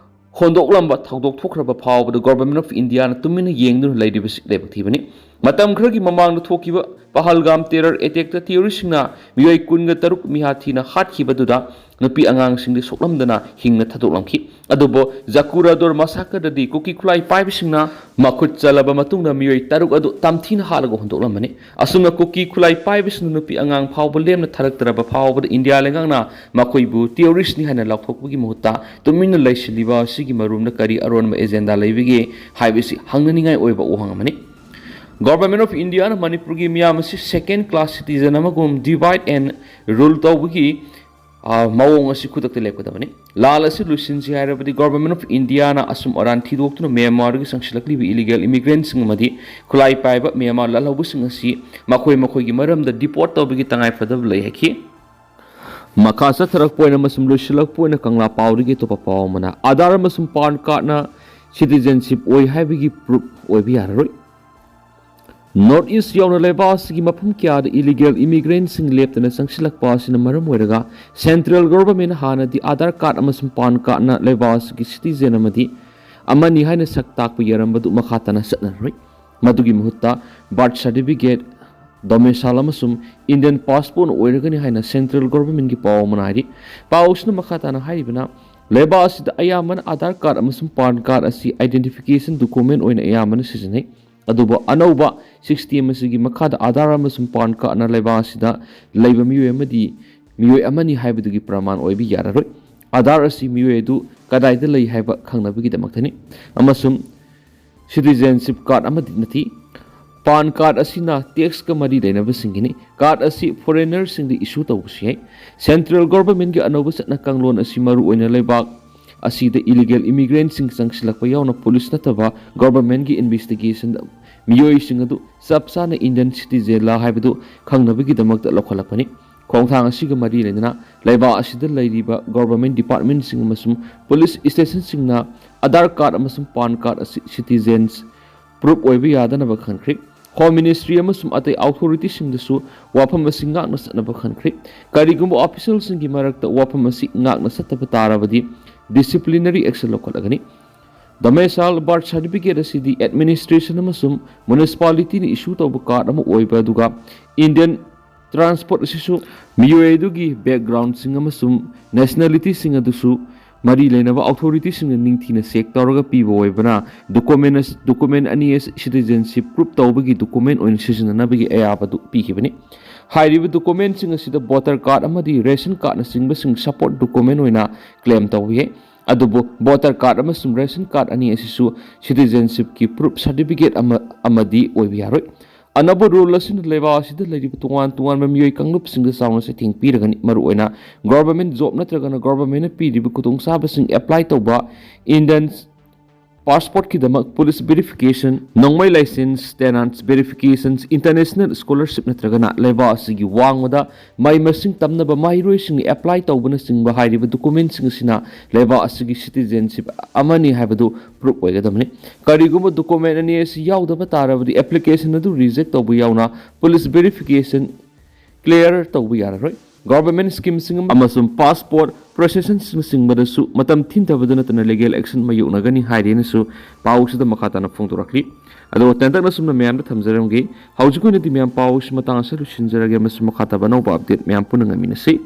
ꯍꯣꯟꯗꯣꯛꯂꯝꯕ ꯊꯧꯗꯣꯛ ꯊꯣꯛꯈ꯭ꯔꯕ ꯐꯥꯎꯕꯗ ꯒꯣꯚꯔꯟꯃꯦꯟꯠ ꯑꯣꯐ ꯏꯟꯗꯤꯌꯥꯅ ꯇꯨꯃꯤꯟꯅ ꯌꯦꯡꯗꯨꯅ ꯂꯩꯔꯤꯕꯁꯤ ꯂꯥꯏꯕꯛ ꯊꯤꯕꯅꯤ꯫ ꯃꯇꯝ ꯈꯔꯒꯤ ꯃꯃꯥꯡꯗ ꯊꯣꯛꯈꯤꯕ ꯄꯍꯜꯒꯥꯝ ꯇꯦꯔꯔ ꯑꯦꯇꯦꯛꯇ ꯇꯦꯔꯣꯔꯤꯁꯁꯤꯡꯅ ꯃꯤꯑꯣꯏ ꯀꯨꯟꯒ ꯇꯔꯨꯛ ꯃꯤꯍꯥꯠ ꯊꯤꯅ ꯍꯥꯠꯈꯤꯕꯗꯨꯗ ꯅꯨꯄꯤ ꯑꯉꯥꯡꯁꯤꯡꯗꯤ ꯁꯣꯛꯂꯝꯗꯅ ꯍꯤꯡꯅ ꯊꯥꯗꯣꯛꯂꯝꯈꯤ꯫ ꯑꯗꯨꯕꯨ ꯖꯀꯨꯔꯥꯗꯣꯔ ꯃꯥꯁꯥꯀꯔꯗꯗꯤ ꯀꯨꯀꯤ ꯈꯨꯠꯂꯥꯏ ꯄꯥꯏꯕꯁꯤꯡꯅ ꯃꯈꯨꯠ ꯆꯜꯂꯕ ꯃꯇꯨꯡꯗ ꯃꯤꯑꯣꯏ ꯇꯔꯨꯛ ꯑꯗꯨ ꯇꯝꯊꯤꯅ ꯍꯥꯠꯂꯒ ꯍꯨꯟꯗꯣꯛꯂꯝꯕꯅꯤ꯫ ꯑꯁꯨꯝꯅ ꯀꯨꯀꯤ ꯈꯨꯠꯂꯥꯏ ꯄꯥꯏꯕꯁꯤꯡꯅ ꯅꯨꯄꯤ ꯑꯉꯥꯡ ꯐꯥꯎꯕ ꯂꯦꯝꯅ ꯊꯥꯔꯛꯇ꯭ꯔꯕ ꯐꯥꯎꯕꯗ ꯏꯟꯗꯤꯌꯥ ꯂꯩꯉꯥꯛꯅ ꯃꯈꯣꯏꯕꯨ ꯇꯦꯔꯣꯔꯤꯁꯅꯤ ꯍꯥꯏꯅ ꯂꯥꯎꯊꯣꯛꯄꯒꯤ ꯃꯍꯨꯠꯇ ꯇꯨꯃꯤꯟꯅ ꯂꯩꯁꯤꯜꯂꯤꯕ ꯑꯁꯤꯒꯤ ꯃꯔꯨꯝꯗ ꯀꯔꯤ ꯑꯔꯣꯟꯕ ꯑꯦꯖꯦꯟꯗꯥ ꯂꯩꯕꯒꯦ ꯍꯥꯏꯕꯁꯤ ꯍꯪꯅꯅꯤꯡꯉꯥꯏ ꯑꯣꯏꯕ ꯋꯥꯍꯪ ꯑꯃꯅꯤ꯫ ꯒꯣꯚꯔꯟꯃꯦꯟꯠ ꯑꯣꯐ ꯏꯟꯗꯤꯌꯥꯅ ꯃꯅꯤꯄꯨꯔꯒꯤ ꯃꯤꯌꯥꯝ ꯑꯁꯤ ꯁꯦꯀꯦꯟ ꯀ꯭ꯂꯥꯁ ꯁꯤꯇꯤꯖꯟ ꯑꯃꯒꯨꯝ ꯗꯤꯚꯥꯏꯠ ꯑꯦꯟ ꯔꯨꯜ ꯇꯧꯕꯒꯤ, ꯑ, ꯃꯑꯣꯡ ꯑꯁꯤ ꯈꯨꯗꯛꯇ ꯂꯦꯞꯀꯗꯕꯅꯤ꯫ ꯂꯥꯜ ꯑꯁꯤ ꯂꯣꯏꯁꯤꯟꯁꯤ ꯍꯥꯏꯔꯕꯗꯤ ꯒꯣꯚꯔꯟꯃꯦꯟꯠ ꯑꯣꯐ ꯏꯟꯗꯤꯌꯥꯅ ꯑꯁꯨꯝ ꯑꯔꯥꯟ ꯊꯤꯗꯣꯛꯇꯨꯅ ꯃ꯭ꯌꯥꯟꯃꯥꯔꯗꯒꯤ ꯆꯪꯁꯤꯜꯂꯛꯂꯤꯕ ꯏꯂꯤꯒꯦꯜ ꯏꯃꯤꯒ꯭ꯔꯦꯟꯠꯁꯤꯡ ꯑꯃꯗꯤ ꯈꯨꯠꯂꯥꯏ ꯄꯥꯏꯕ ꯃ꯭ꯌꯥꯟꯃꯥꯔ ꯂꯥꯜꯍꯧꯕꯁꯤꯡ ꯑꯁꯤ ꯃꯈꯣꯏ ꯃꯈꯣꯏꯒꯤ ꯃꯔꯝꯗ ꯗꯤꯄꯣꯔꯠ ꯇꯧꯕꯒꯤ ꯇꯉꯥꯏ ꯐꯗꯕ ꯂꯩ ꯍꯥꯏꯈꯤ꯫ ꯃꯈꯥ ꯆꯠꯊꯔꯛꯄ ꯑꯣꯏꯅ ꯑꯃꯁꯨꯡ ꯂꯣꯏꯁꯤꯜꯂꯛꯄ ꯑꯣꯏꯅ ꯀꯪꯂꯥ ꯄꯥꯎꯗꯒꯤ ꯑꯇꯣꯞꯄ ꯄꯥꯎ ꯑꯃꯅ, ꯑꯥꯙꯥꯔ ꯑꯃꯁꯨꯡ ꯄꯥꯟ ꯀꯥꯔꯗꯅ ꯁꯤꯇꯤꯖꯦꯟꯁꯤꯞ ꯑꯣꯏ ꯍꯥꯏꯕꯒꯤ ꯄ꯭ꯔꯨꯐ ꯑꯣꯏꯕ ꯌꯥꯔꯔꯣꯏ꯫ ꯅꯣꯔꯠ ꯏꯁ ꯌꯥꯎꯅ ꯂꯩꯕꯥꯛ ꯑꯁꯤꯒꯤ ꯃꯐꯝ ꯀꯌꯥꯗ ꯏꯂꯤꯒꯦꯜ ꯏꯃꯤꯒ꯭ꯔꯦꯟꯠꯁꯤꯡ ꯂꯦꯞꯇꯅ ꯆꯪꯁꯤꯜꯂꯛꯄ ꯑꯁꯤꯅ ꯃꯔꯝ ꯑꯣꯏꯔꯒ ꯁꯦꯟꯇ꯭ꯔꯦꯜ ꯒꯣꯚꯔꯟꯃꯦꯟꯠꯅ ꯍꯥꯟꯅꯗꯤ ꯑꯥꯙꯥꯔ ꯀꯥꯔꯗ ꯑꯃꯁꯨꯡ ꯄꯥꯟ ꯀꯥꯔꯗꯅ ꯂꯩꯕꯥꯛ ꯑꯁꯤꯒꯤ ꯁꯤꯇꯤꯖꯦꯟ ꯑꯃꯗꯤ ꯑꯃꯅꯤ ꯍꯥꯏꯅ ꯁꯛ ꯇꯥꯛꯄ ꯌꯥꯔꯝꯕꯗꯨ ꯃꯈꯥ ꯇꯥꯅ ꯆꯠꯅꯔꯔꯣꯏ꯫ ꯃꯗꯨꯒꯤ ꯃꯍꯨꯠꯇ ꯕꯥꯔꯊ ꯁꯥꯔꯇꯤꯐꯤꯀꯦꯠ, ꯗꯣꯃꯤꯁꯥꯏꯜ ꯑꯃꯁꯨꯡ ꯏꯟꯗꯤꯌꯟ ꯄꯥꯁꯄꯣꯔꯠ ꯑꯣꯏꯔꯒꯅꯤ ꯍꯥꯏꯅ ꯁꯦꯟꯇ꯭ꯔꯦꯜ ꯒꯣꯚꯔꯟꯃꯦꯟꯠꯀꯤ ꯄꯥꯎ ꯑꯃꯅ ꯍꯥꯏꯔꯤ꯫ ꯄꯥꯎ ꯑꯁꯤꯅ ꯃꯈꯥ ꯇꯥꯅ ꯍꯥꯏꯔꯤꯕꯅ, ꯂꯩꯕꯥꯛ ꯑꯁꯤꯗ ꯑꯌꯥꯝꯕꯅ ꯑꯥꯙꯥꯔ ꯀꯥꯔꯗ ꯑꯃꯁꯨꯡ ꯄꯥꯟ ꯀꯥꯔꯗ ꯑꯁꯤ ꯑꯥꯏꯗꯦꯟꯇꯤꯐꯤꯀꯦꯁꯟ ꯗꯣꯀꯨꯃꯦꯟꯠ ꯑꯣꯏꯅ ꯑꯌꯥꯝꯕꯅ ꯁꯤꯖꯤꯟꯅꯩ꯫ ꯑꯗꯨꯕꯨ ꯑꯅꯧꯕ ꯁꯤꯁꯇꯦꯝ ꯑꯁꯤꯒꯤ ꯃꯈꯥꯗ ꯑꯥꯙꯥꯔ ꯑꯃꯁꯨꯡ ꯄꯥꯟ ꯀꯥꯔꯗꯅ ꯂꯩꯕꯥꯛ ꯑꯁꯤꯗ ꯂꯩꯕ ꯃꯤꯑꯣꯏ ꯑꯃꯗꯤ ꯃꯤꯑꯣꯏ ꯑꯃꯅꯤ ꯍꯥꯏꯕꯗꯨꯒꯤ ꯄ꯭ꯔꯃꯥꯟ ꯑꯣꯏꯕ ꯌꯥꯔꯔꯣꯏ꯫ ꯑꯥꯙꯥꯔ ꯑꯁꯤ ꯃꯤꯑꯣꯏ ꯑꯗꯨ ꯀꯗꯥꯏꯗ ꯂꯩ ꯍꯥꯏꯕ ꯈꯪꯅꯕꯒꯤꯗꯃꯛꯇꯅꯤ꯫ ꯑꯃꯁꯨꯡ citizenship card ꯑꯃꯗꯤ ꯅꯠꯇꯦ꯫ PAN card ꯑꯁꯤꯅ taxꯀ ꯃꯔꯤ ꯂꯩꯅꯕꯁꯤꯡꯒꯤꯅꯤ꯫ Card ꯑꯁꯤ foreignerꯁꯤꯡꯗ issue ꯇꯧꯕꯁꯨ ꯌꯥꯏ꯫ Central governmentꯀꯤ ꯑꯅꯧꯕ ꯆꯠꯅ ꯀꯥꯡꯂꯣꯟ ꯑꯁꯤ ꯃꯔꯨꯑꯣꯏꯅ ꯂꯩꯕꯥꯛ ꯑꯁꯤꯗ illegal immigrantꯁꯤꯡ ꯆꯪꯁꯤꯜꯂꯛꯄ ꯌꯥꯎꯅ police ꯅꯠꯇꯕ governmentꯀꯤ investigationꯗ ꯃꯤꯑꯣꯏꯁꯤꯡ ꯑꯗꯨ ꯆꯞ ꯆꯥꯅ Indian citizenꯂꯥ ꯍꯥꯏꯕꯗꯨ ꯈꯪꯅꯕꯒꯤꯗꯃꯛꯇ ꯂꯧꯈꯠꯂꯛꯄꯅꯤ꯫ ꯈꯣꯡꯊꯥꯡ ꯑꯁꯤꯒ ꯃꯔꯤ ꯂꯩꯅꯅ ꯂꯩꯕꯥꯛ ꯑꯁꯤꯗ ꯂꯩꯔꯤꯕ government departmentꯁꯤꯡ ꯑꯃꯁꯨꯡ police stationꯁꯤꯡꯅ Aadhaar card ꯑꯃꯁꯨꯡ PAN card ꯑꯁꯤ citizens proof ꯑꯣꯏꯕ ꯌꯥꯗꯅꯕ ꯈꯟꯈ꯭ꯔꯦ꯫ Home Ministry ꯑꯃꯁꯨꯡ ꯑꯇꯩ authorityꯁꯤꯡꯗꯁꯨ ꯋꯥꯐꯝ ꯑꯁꯤ ꯉꯥꯛꯅ ꯆꯠꯅꯕ ꯈꯟꯈ꯭ꯔꯦ꯫ ꯀꯔꯤꯒꯨꯝꯕ officialꯁꯤꯡꯒꯤ ꯃꯔꯛꯇ ꯋꯥꯐꯝ ꯑꯁꯤ ꯉꯥꯛꯅ ꯆꯠꯇꯕ ꯇꯥꯔꯕꯗꯤ disciplinary action ꯂꯧꯈꯠꯂꯒꯅꯤ꯫ Domicile birth certificate ꯑꯁꯤꯗꯤ administration ꯑꯃꯁꯨꯡ municipalityꯅ issue ꯇꯧꯕ card ꯑꯃ ꯑꯣꯏꯕ, ꯑꯗꯨꯒ Indian transport ꯑꯁꯤꯁꯨ ꯃꯤꯑꯣꯏ ꯑꯗꯨꯒꯤ backgroundꯁꯤꯡ ꯑꯃꯁꯨꯡ nationalityꯁꯤꯡ ꯑꯗꯨꯁꯨ ꯃꯔꯤ ꯂꯩꯅꯕ authorityꯁꯤꯡꯅ ꯅꯤꯡꯊꯤꯅ check ꯇꯧꯔꯒ ꯄꯤꯕ ꯑꯣꯏꯕꯅ, document ꯑꯁꯤ, document ꯑꯅꯤ ꯑꯁꯤ citizenship proof ꯇꯧꯕꯒꯤ document ꯑꯣꯏꯅ ꯁꯤꯖꯤꯟꯅꯅꯕꯒꯤ ꯑꯌꯥꯕ ꯑꯗꯨ ꯄꯤꯈꯤꯕꯅꯤ꯫ ꯍꯥꯏꯔꯤꯕ documentꯁꯤꯡ ꯑꯁꯤꯗ voter card ꯑꯃꯗꯤ ration cardꯅꯆꯤꯡꯕꯁꯤꯡ support document ꯑꯣꯏꯅ claim ꯇꯧꯕ ꯌꯥꯏ꯫ ꯑꯗꯨꯕꯨ voter card ꯑꯃꯁꯨꯡ ration card ꯑꯅꯤ ꯑꯁꯤꯁꯨ citizenshipꯀꯤ proof certificate ꯑꯃ, ꯑꯃꯗꯤ ꯑꯣꯏꯕ ꯌꯥꯔꯣꯏ꯫ ꯑꯅꯧꯕ rule ꯑꯁꯤꯅ ꯂꯩꯕꯥꯛ ꯑꯁꯤꯗ ꯂꯩꯔꯤꯕ ꯇꯣꯉꯥꯟ ꯇꯣꯉꯥꯟꯕ ꯃꯤꯑꯣꯏ ꯀꯥꯡꯂꯨꯞꯁꯤꯡꯗ ꯆꯥꯎꯅ ꯆꯩꯊꯦꯡ ꯄꯤꯔꯒꯅꯤ, ꯃꯔꯨꯑꯣꯏꯅ government job ꯅꯠꯇ꯭ꯔꯒꯅ governmentꯅ ꯄꯤꯔꯤꯕ ꯈꯨꯗꯣꯡꯆꯥꯕꯁꯤꯡ apply ꯇꯧꯕ, Indian passportꯀꯤꯗꯃꯛ police verification, ꯅꯣꯡꯃꯩ license, tenants verifications, international scholarship ꯅꯠꯇ꯭ꯔꯒꯅ ꯂꯩꯕꯥꯛ ꯑꯁꯤꯒꯤ ꯋꯥꯡꯃꯗ ꯃꯍꯩ ꯃꯁꯤꯡ ꯇꯝꯅꯕ ꯃꯍꯩꯔꯣꯏꯁꯤꯡꯅ apply ꯇꯧꯕꯅꯆꯤꯡꯕ ꯍꯥꯏꯔꯤꯕ documentꯁꯤꯡ ꯑꯁꯤꯅ ꯂꯩꯕꯥꯛ ꯑꯁꯤꯒꯤ citizenship ꯑꯃꯅꯤ ꯍꯥꯏꯕꯗꯨ proof ꯑꯣꯏꯒꯗꯕꯅꯤ꯫ ꯀꯔꯤꯒꯨꯝꯕ document ꯑꯅꯤ ꯑꯁꯤ ꯌꯥꯎꯗꯕ ꯇꯥꯔꯕꯗꯤ application ꯑꯗꯨ reject ꯇꯧꯕ ꯌꯥꯎꯅ police verification clear ꯇꯧꯕ ꯌꯥꯔꯔꯣꯏ꯫ Government schemeꯁꯤꯡ ꯑꯃꯁꯨꯡ passport processingꯅꯆꯤꯡꯕꯗꯁꯨ ꯃꯇꯝ ꯊꯤꯟꯊꯕꯗ ꯅꯠꯇꯅ legal action ꯃꯥꯌꯣꯛꯅꯒꯅꯤ ꯍꯥꯏꯔꯦꯅꯁꯨ ꯄꯥꯎꯁꯤꯗ ꯃꯈꯥ ꯇꯥꯅ ꯐꯣꯡꯗꯣꯔꯛꯂꯤ꯫ ꯑꯗꯣ ꯇꯦꯟꯇꯛꯅ ꯁꯨꯝꯅ ꯃꯌꯥꯝꯗ ꯊꯝꯖꯔꯝꯒꯦ꯫ ꯍꯧꯖꯤꯛ ꯑꯣꯏꯅꯗꯤ ꯃꯌꯥꯝ ꯄꯥꯎꯁꯤ ꯃꯇꯥꯡ ꯑꯁꯤꯗ ꯂꯣꯏꯁꯤꯟꯖꯔꯒꯦ, ꯑꯃꯁꯨꯡ ꯃꯈꯥ ꯇꯥꯕ ꯑꯅꯧꯕ update ꯃꯌꯥꯝ ꯄꯨꯟꯅ ꯉꯥꯏꯃꯤꯟꯅꯁꯤ꯫